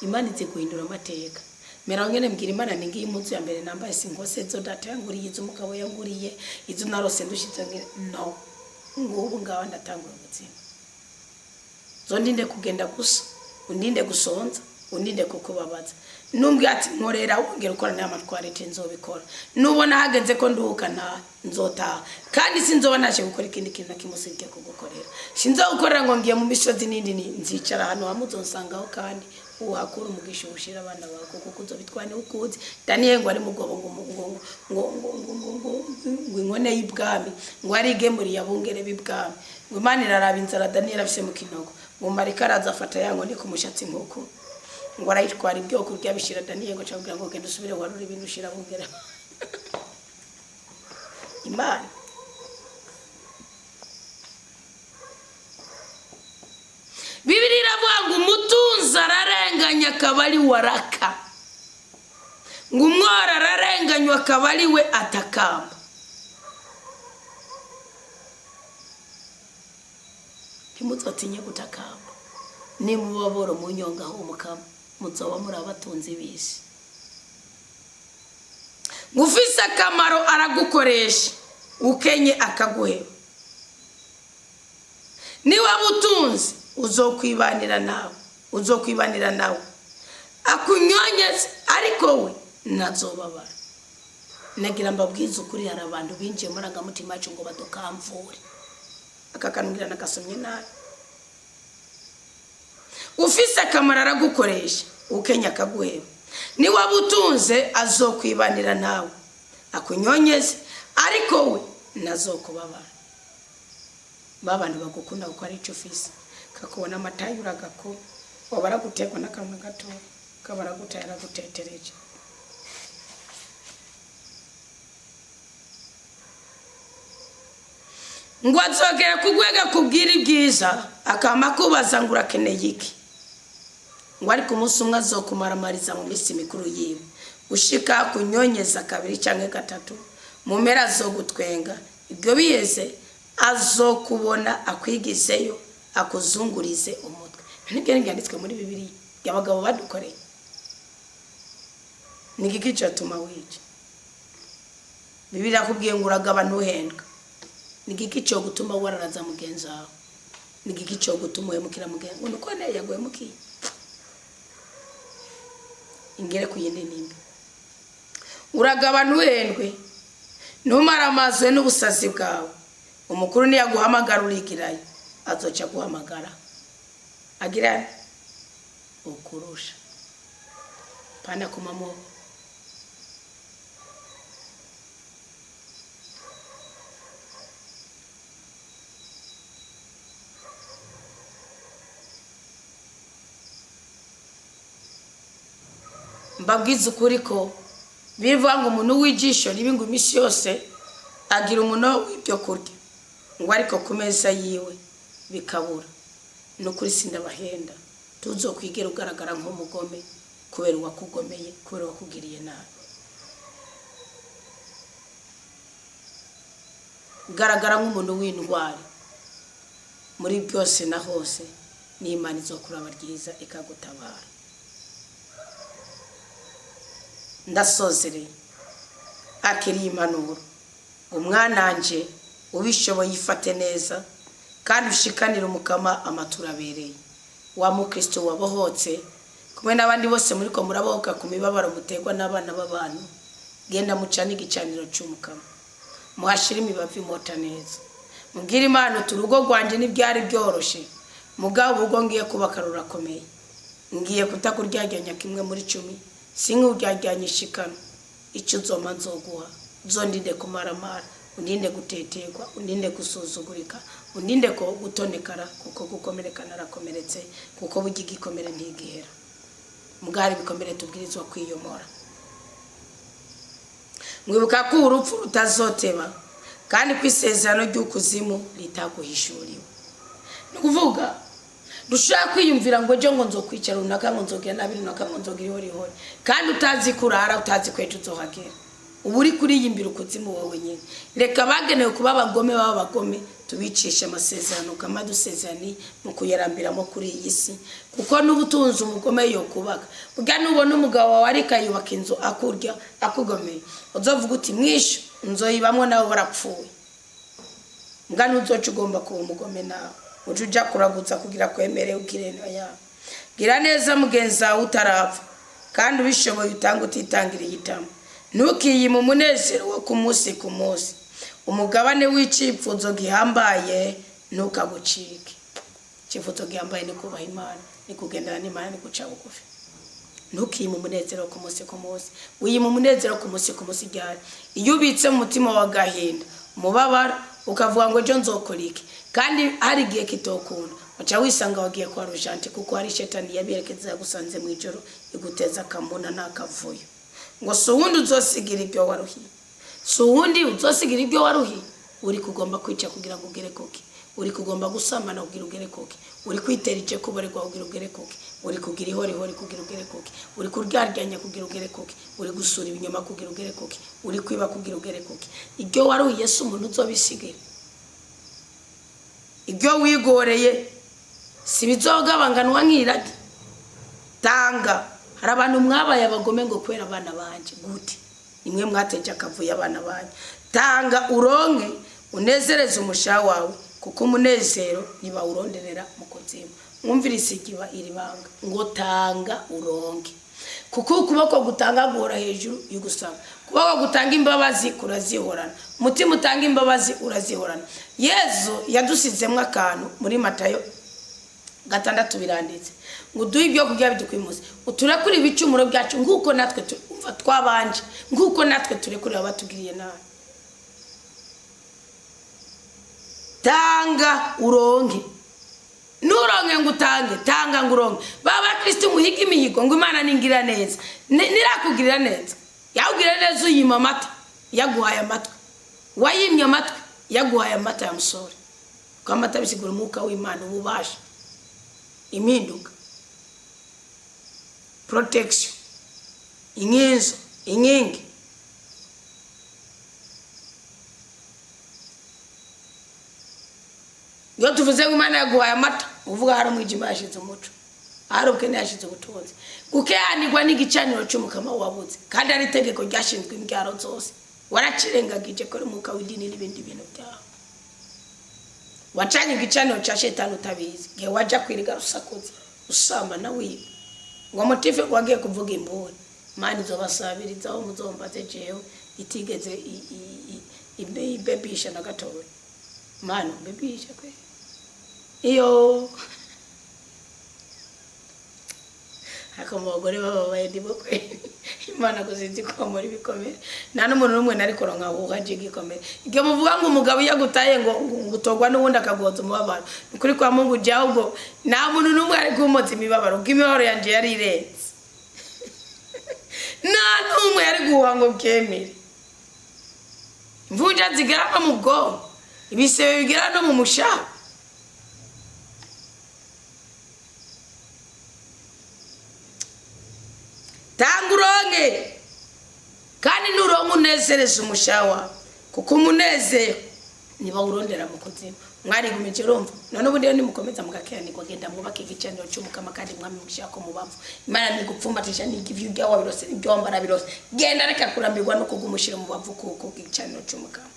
S1: Imana izi guhindura amateka. Mera ngene mbwira Imana ni ngiyi impuzu ya mbere nambaye, sinkose izo data yanguriye, izo umugabo yanguriye, izo narose ndushitse ngire no ngubu ngawa ndatanguye ubuzima. Zo ndinde kugenda gusa, undinde gusonza, undinde kukubabaza. Numbwira ati nkorera wongera ukora n'amatwarete, nzobikora. Nubona hageze ko nduhuka nta nzotaha, kandi sinzoba naje gukora ikindi kintu na kimwe usibye kugukorera. Sinzogukorera ngo ngiye mu misozi n'indi, nzicara ahantu hamwe uzonsangaho, kandi uhakura umugisha uwushira abana bawe, kuko uzobitwara niwe ukuzi. Daniyeli ngo ari mu rwobo, ngo ngo ngo ngo ngo ngo ngo ngo inkone y'ibwami ngo arigemuriye abungere b'ibwami, ngo Imana iraraba inzara Daniyeli afise mu kinogo, ngo marika araza afata ya nkoni ku mushatsi nk'uku, ngo arayitwara ibyo kurya bishira Daniyeli, ngo cabwira ngo genda usubire warure ibintu ushira abungere. Imana Bibiri iravuga ngo umutunzi ararenganya akaba ari waraka, ngo umworo ararenganywa akaba ari we atakamba. Ntimuzotinye gutakamba, nimuba boro munyongaho umukama, muzoba muri abatunzi b'isi. Ngo ufise akamaro aragukoresha, ukenye akaguheba. Niba utunze uzokwibanira nawe, uzokwibanira nawe akunyonyeze, ariko we ntazobabara. Nagira mbabwize ukuri, hari abantu binjiye muri amarangamutima yacu ngo badukamvure. Aka kantu ngira nagasomye nabi. Ufise akamaro aragukoresha, ukenya akaguheba. Niwaba utunze azokwibanira nawe akunyonyeze, ariko we ntazokubabara. Ba bantu bagukunda kuko ari ico ufise, kakubona amatayi uragako, waba araguterwa n'akantu gato kaba aragutaye, aragutetereje. Ngo azogera kugwega kubwira ibyiza, akama kubaza ngo urakeneye iki, ngo ariko umunsi umwe azokumaramariza mu minsi mikuru yiwe, gushika kunyonyeza kabiri canke gatatu, mu mpera azogutwenga. Ibyo biheze azokubona akwigizeyo, akuzungurize umutwe. Nibyo byanditswe muri Bibiliya abagabo badukoreye. Ni igiki cyatuma wica? Bibiliya akubwiye ngo uragaba ntuhendwa. Ni igiki cyo gutuma wararaza mugenzi wawe? Ni igiki cyo gutuma uhemukira mugenzi ngo nuko ne yaguhemukiye? Ingere ku yindi nimba uragaba ntuhendwe, ntumare amaso n'ubusazi bwawe. Umukuru niyaguhamagara urigirayo, azoca aguhamagara agira ukurusha pana kumamo. Mbabwiza ukuri ko bivuga ngo umuntu w'ijisho ribi ngo iminsi yose agira umuno w'ibyo kurya, ngo ariko ku meza yiwe bikabura. Ni ukuri sindabahenda, tuzokwigera ugaragara nk'umugome kubera uwakugomeye, kubera uwakugiriye nabi. Garagara nk'umuntu w'intwari. Muri byose na hose n'Imana izokuraba ryiza ikagutabara. Ndasozereye akiriye impanuro. Umwananje ubishoboye ifate neza kandi ushikanire Umukama amaturo abereye. Wa mukristo wabohotse kumwe n'abandi bose muriko murabohoka ku mibabaro muterwa n'abana b'abantu, genda mucane igicaniro c'Umukama, muhashire imibavu imota neza, mubwire Imana uti urugo rwanje ntibyari byoroshe, mugabo urugo ngiye kubaka rurakomeye, ngiye kutakuryaryanya kimwe muri 10, sinkuryaryanyi ishikano, icyo uzompa nzoguha, uzondinde kumaramara, undinde guteterwa, undinde gusuzugurika, undinde ko gutonekara, kuko gukomereka narakomeretse, kuko burya igikomere ntigihera. Mugari ibikomere tubwirizwa kwiyomora. Mwibuka ko urupfu rutazoteba kandi ko isezerano ry'ukuzimu ritaguhishuriwe. Ni ukuvuga dushobora kwiyumvira ngo ejo ngo nzokwicara runaka, ngo nzogira nabi runaka, ngo nzogira ihorihori, kandi utazi kurara, utazi ko ejo uzohagera. Uba uri kuriyimbira ukuzimu wowe nyine. Reka abagenewe kuba abagome baba abagome, tubicishe amasezerano kama dusezerani mu kuyarambiramo kuri iyi si, kuko n'ubutunzi umugome yo kubaka. Burya nubona umugabo wawe ariko ayubaka inzu akurya akugomeye, uzovuga uti mwishu nzoyibamwo nawe barapfuye. Mbwa ntuzoca ugomba kuba umugome nawe, uca uja kuragutsa kugira kwemere ukireno yawe. Gira neza mugenzi wawe utarapfa, kandi ubishoboye utange utitangiriye itama. Ntukiyime umunezero wo ku munsi ku munsi. Umugabane w'icyifuzo gihambaye ntukagucike. Icyifuzo gihambaye ni kubaha Imana, ni kugendana n'Imana, ni guca bugufi. Ntukiyime umunezero ku munsi ku munsi. Wiyime umunezero ku munsi ku munsi ryari? Iyo ubitse mu mutima wa gahinda, umubabaro, ukavuga ngo ejo nzokora iki, kandi hari igihe kitokunda, uca wisanga wagiye kwa Rujanti, kuko hari shetani yabirekeza yagusanze mu ijoro iguteza akamuna n'akavuyo. Ngo si uwundi uzosigira ibyo waruhiye, si uwundi uzosigira ibyo waruhiye. Uri kugomba kwica kugira ngo ugere kuki, uri kugomba gusambana kugira ugere kuki, uri kwitera ice kubarirwa kugira ugere kuki, uri kugira ihorihori kugira ugere kuki, uri kuryaryanya kugira ugere kuki, uri gusura ibinyoma kugira ugere kuki, uri kwiba kugira ugere kuki. Ibyo waruhiye si umuntu uzobisigira. Ibyo wigoreye si bizogabanganwa nk'iragi. Tanga. Hari abantu mwabaye abagome ngo kubera abana banje. Gute? Nimwe mwateje akavuyo abana banyu. Tanga uronke unezereze umushaha wawe, kuko umunezero ntibawuronderera mu kuzimu. Mwumvire igiba iri banga ngo tanga uronke, kuko ukuboko gutanga guhora hejuru y'ugusaba, ukuboko gutanga imbabazi kurazihorana, umutima utanga imbabazi urazihorana. Yezu yadusizemo akantu muri Matayo 6 biranditse ngo uduhe ibyo kurya bidukwiye, uturekure ibicumuro byacu nk'uko natwe umva twabanje, nk'uko natwe turekurira abatugiriye nabi. Tanga uronke, nuronke ngo utange, tanga ngo uronke. Baba Kristo muhiga imihigo ngo Imana ningira neza, nirakugirira neza, yakugirira neza uyima amata, yaguhaye amatwi, wayimye amatwi, yaguhaye amata ya musore. Kuko amata bisigura umwuka w'Imana, ububasha, impinduka, protection, inkinzo, inkingi. Iyo tuvuze ngo Imana yaguhaye amata, uvuga hari umwijima yashize umuco, hari ubukene yashize ubutunzi. Gukehanirwa n'igicaniro cy'Umukama wabuze, kandi ari itegeko ryashinzwe imbyaro zose, waracirengagije ko ari umwuka w'idini n'ibindi bintu byawe. Wacanye igicaniro cya shetani utabizi, igihe waja kwiriga usakuza usambana wiba ngo motive wagiye kuvuga imburi. Imana izobasabirizaho muzombaze jewe itigeze ibebisha na gatoya. Mana ubebisha kwe iyo ariko mu bagore bababaye ndimo kwe. Imana kuzinzi ko muri bikomere, nta n'umuntu n'umwe nari kuronka wuhaje igikomere. Igihe muvuga ngo umugabo iyo agutaye ngo gutogwa n'uwundi akaguhoza umubabaro, ni ukuri kwa Mungu jya, ahubwo nta muntu n'umwe ari kumpoza imibabaro, kuko imibabaro yanjye yari irenze. Nta n'umwe yari guhuha ngo byemere. Imvunja zigera no mu bwonko, ibisebe bigera no mu mushaha. Tanga uronke, kandi nuronke unezereze umushaha wawe, kuko umunezero Ntibawurondera mu kuzimu, mwarigumije. Urumva none ubu rero nimukomeza mugakiranirwa, genda mwubake igicaniro cy'Umukama kandi mwami mushaka mu bavu. Imana nigupfumbatisha n'ivyo urya wabirose, n'ibyo wambara birose. Genda, reka kurambirwa no kuguma mu bavu, kuko igicaniro cy'Umukama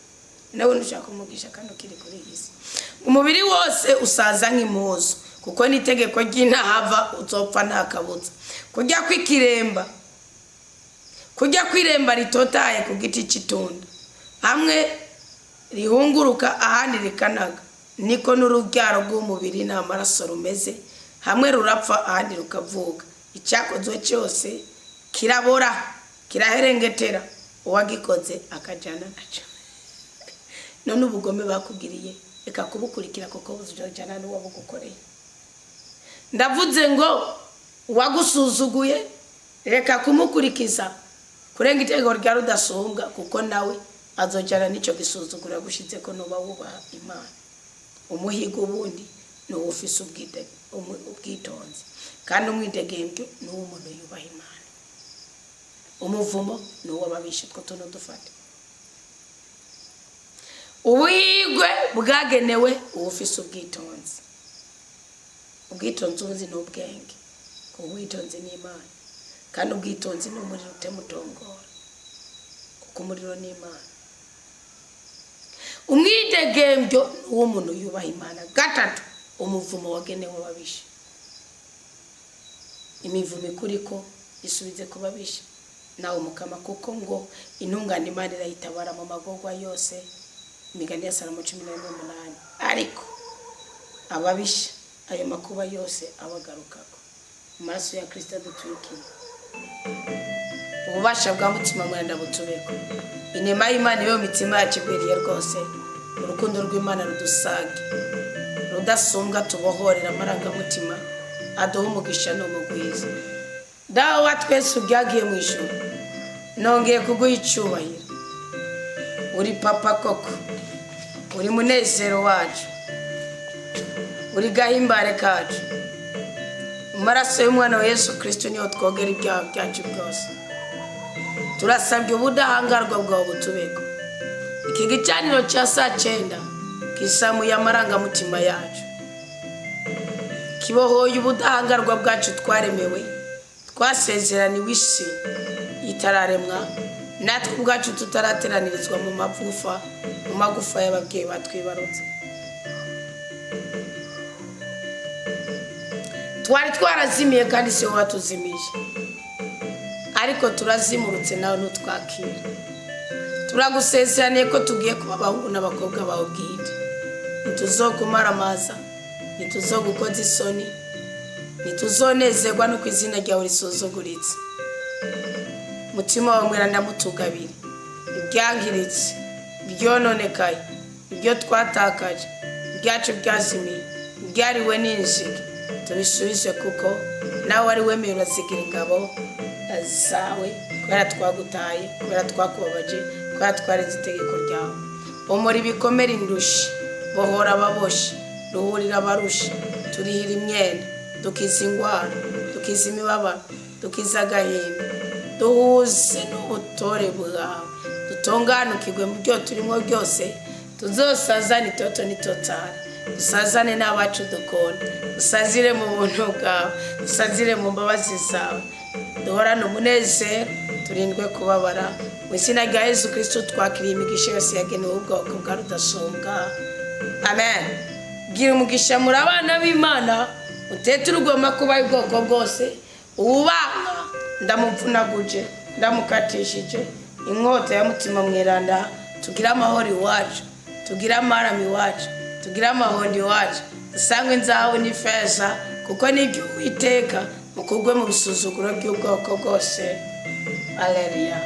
S1: nawe ntushaka umugisha kandi ukiri kuri iyi si. Umubiri wose usaza nk'impuzu, kuko n'itegeko ry'intahava, uzopfa nta kabuza. Kurya kw'ikiremba, kurya kw'iremba ritotaye ku giti cy'itunda, hamwe rihunguruka ahandi rikanaga, niko n'urubyaro rw'umubiri n'amaraso rumeze: hamwe rurapfa, ahandi rukavuka. Icyakozwe cyose kirabora, kiraherengetera, uwagikoze akajyana nacyo. None ubugome bakugiriye, reka kubukurikira, kuko buzajyana n'uwabugukoreye. Ndavuze ngo uwagusuzuguye, reka kumukurikiza kurenga itegeko rya Rudasumbwa, kuko nawe azojyana n'icyo gisuzuguro yagushyitse ko nuba wubaha Imana. Umuhigo ubundi ni uwo ufise ubwitonzi, kandi umwidegembyo ni uw'umuntu yubaha Imana. Umuvumo ni uw'ababisha. Two tuno dufate ubuhigwe bwagenewe uwufise ubwitonzi. Ubwitonzi ubuzi ni ubwenge, kuko ubwitonzi ni Imana, kandi ubwitonzi ni umuriro utemutongora, kuko umuriro ni Imana. Umwidegembyo ni uw'umuntu yubaha Imana. Gatatu, umuvumo wagenewe ababisha. Imivumo ikuriko isubize ku babisha nawe Umukama, kuko ngo intungane Imana irayitabara mu magorwa yose, Imigani ya Salomo 11:8. Ariko ababisha, ayo makuba yose abagarukako. Amaraso ya Kirisito adutwikiye, ububasha bwa Mutima Mweranda butubeko, inema y'Imana ibe mu mitima yacu igwiriye rwose. Urukundo rw'Imana rudusage rudasumbwa, tubohorera amarangamutima, aduha umugisha n'umugwiza. Dawe wa twese ubyagiye mu ijuru, nongeye kuguha icyubahiro. Uri papa koko, uri munezero wacu, uri gahimbare kacu. Mu maraso y'umwana wa Yesu Kirisito niho twogera ibyaha byacu byose. Turasabye ubudahangarwa bwawe butubeko. Iki gicaniro cya saa 9 kisamuye amarangamutima yacu, kibohoye ubudahangarwa bwacu twaremewe, twasezeraniwe isi itararemwa, natwe ubwacu tutarateranirizwa mu magufa y'ababyeyi batwibarutse. Twari twarazimiye kandi si wowe watuzimije, ariko turazimurutse nawe ntutwakira. Turagusezeraniye ko tugiye kuba abahungu n'abakobwa bawe bwite. Ntituzokumaramaza, ntituzogukoza isoni, ntituzonezerwa nuko izina ryawe risuzuguritse. Mutima wawe Mweranda mutugabire ibyangiritse, ibyononekaye, ibyo twatakaje, ibyacu byazimiye, ibyariwe n'inzige, tubisubize, kuko nawe wari wemeye urazigira ingabo zawe kubera twagutaye, kubera twakubabaje, kubera twarenze itegeko ryawe. Omora ibikomere indushi, bohora ababoshe, ruhurira abarushe, turihira imyenda, dukiza ingwara, dukiza imibabaro, dukiza agahinda, duhuze n'ubutore bwawe, dutunganukirwe mu byo turimo byose, tuzosazane itoto n'itotari, dusazane n'abacu dukunda, dusazire mu buntu bwawe, dusazire mu mbabazi zawe, duhorane umunezero, turindwe kubabara. Mu izina rya Yesu Kirisito twakiriye imigisha yose yagenewe ubwoko bwa Rudasumbwa. Amen. Gira umugisha muri abana b'Imana, utete urugoma kuba ubwoko bwose. Uwubanga ndamupfunaguje, ndamukatishije inkota ya Mutima Mweranda. Tugire amahoro iwacu, tugire amarami iwacu, tugire amahondo iwacu, dusangwe inzahabu n'ifeza, kuko nibyo Uwiteka. Mukugwe mu bisuzuguro by'ubwoko bwose. Aleluya.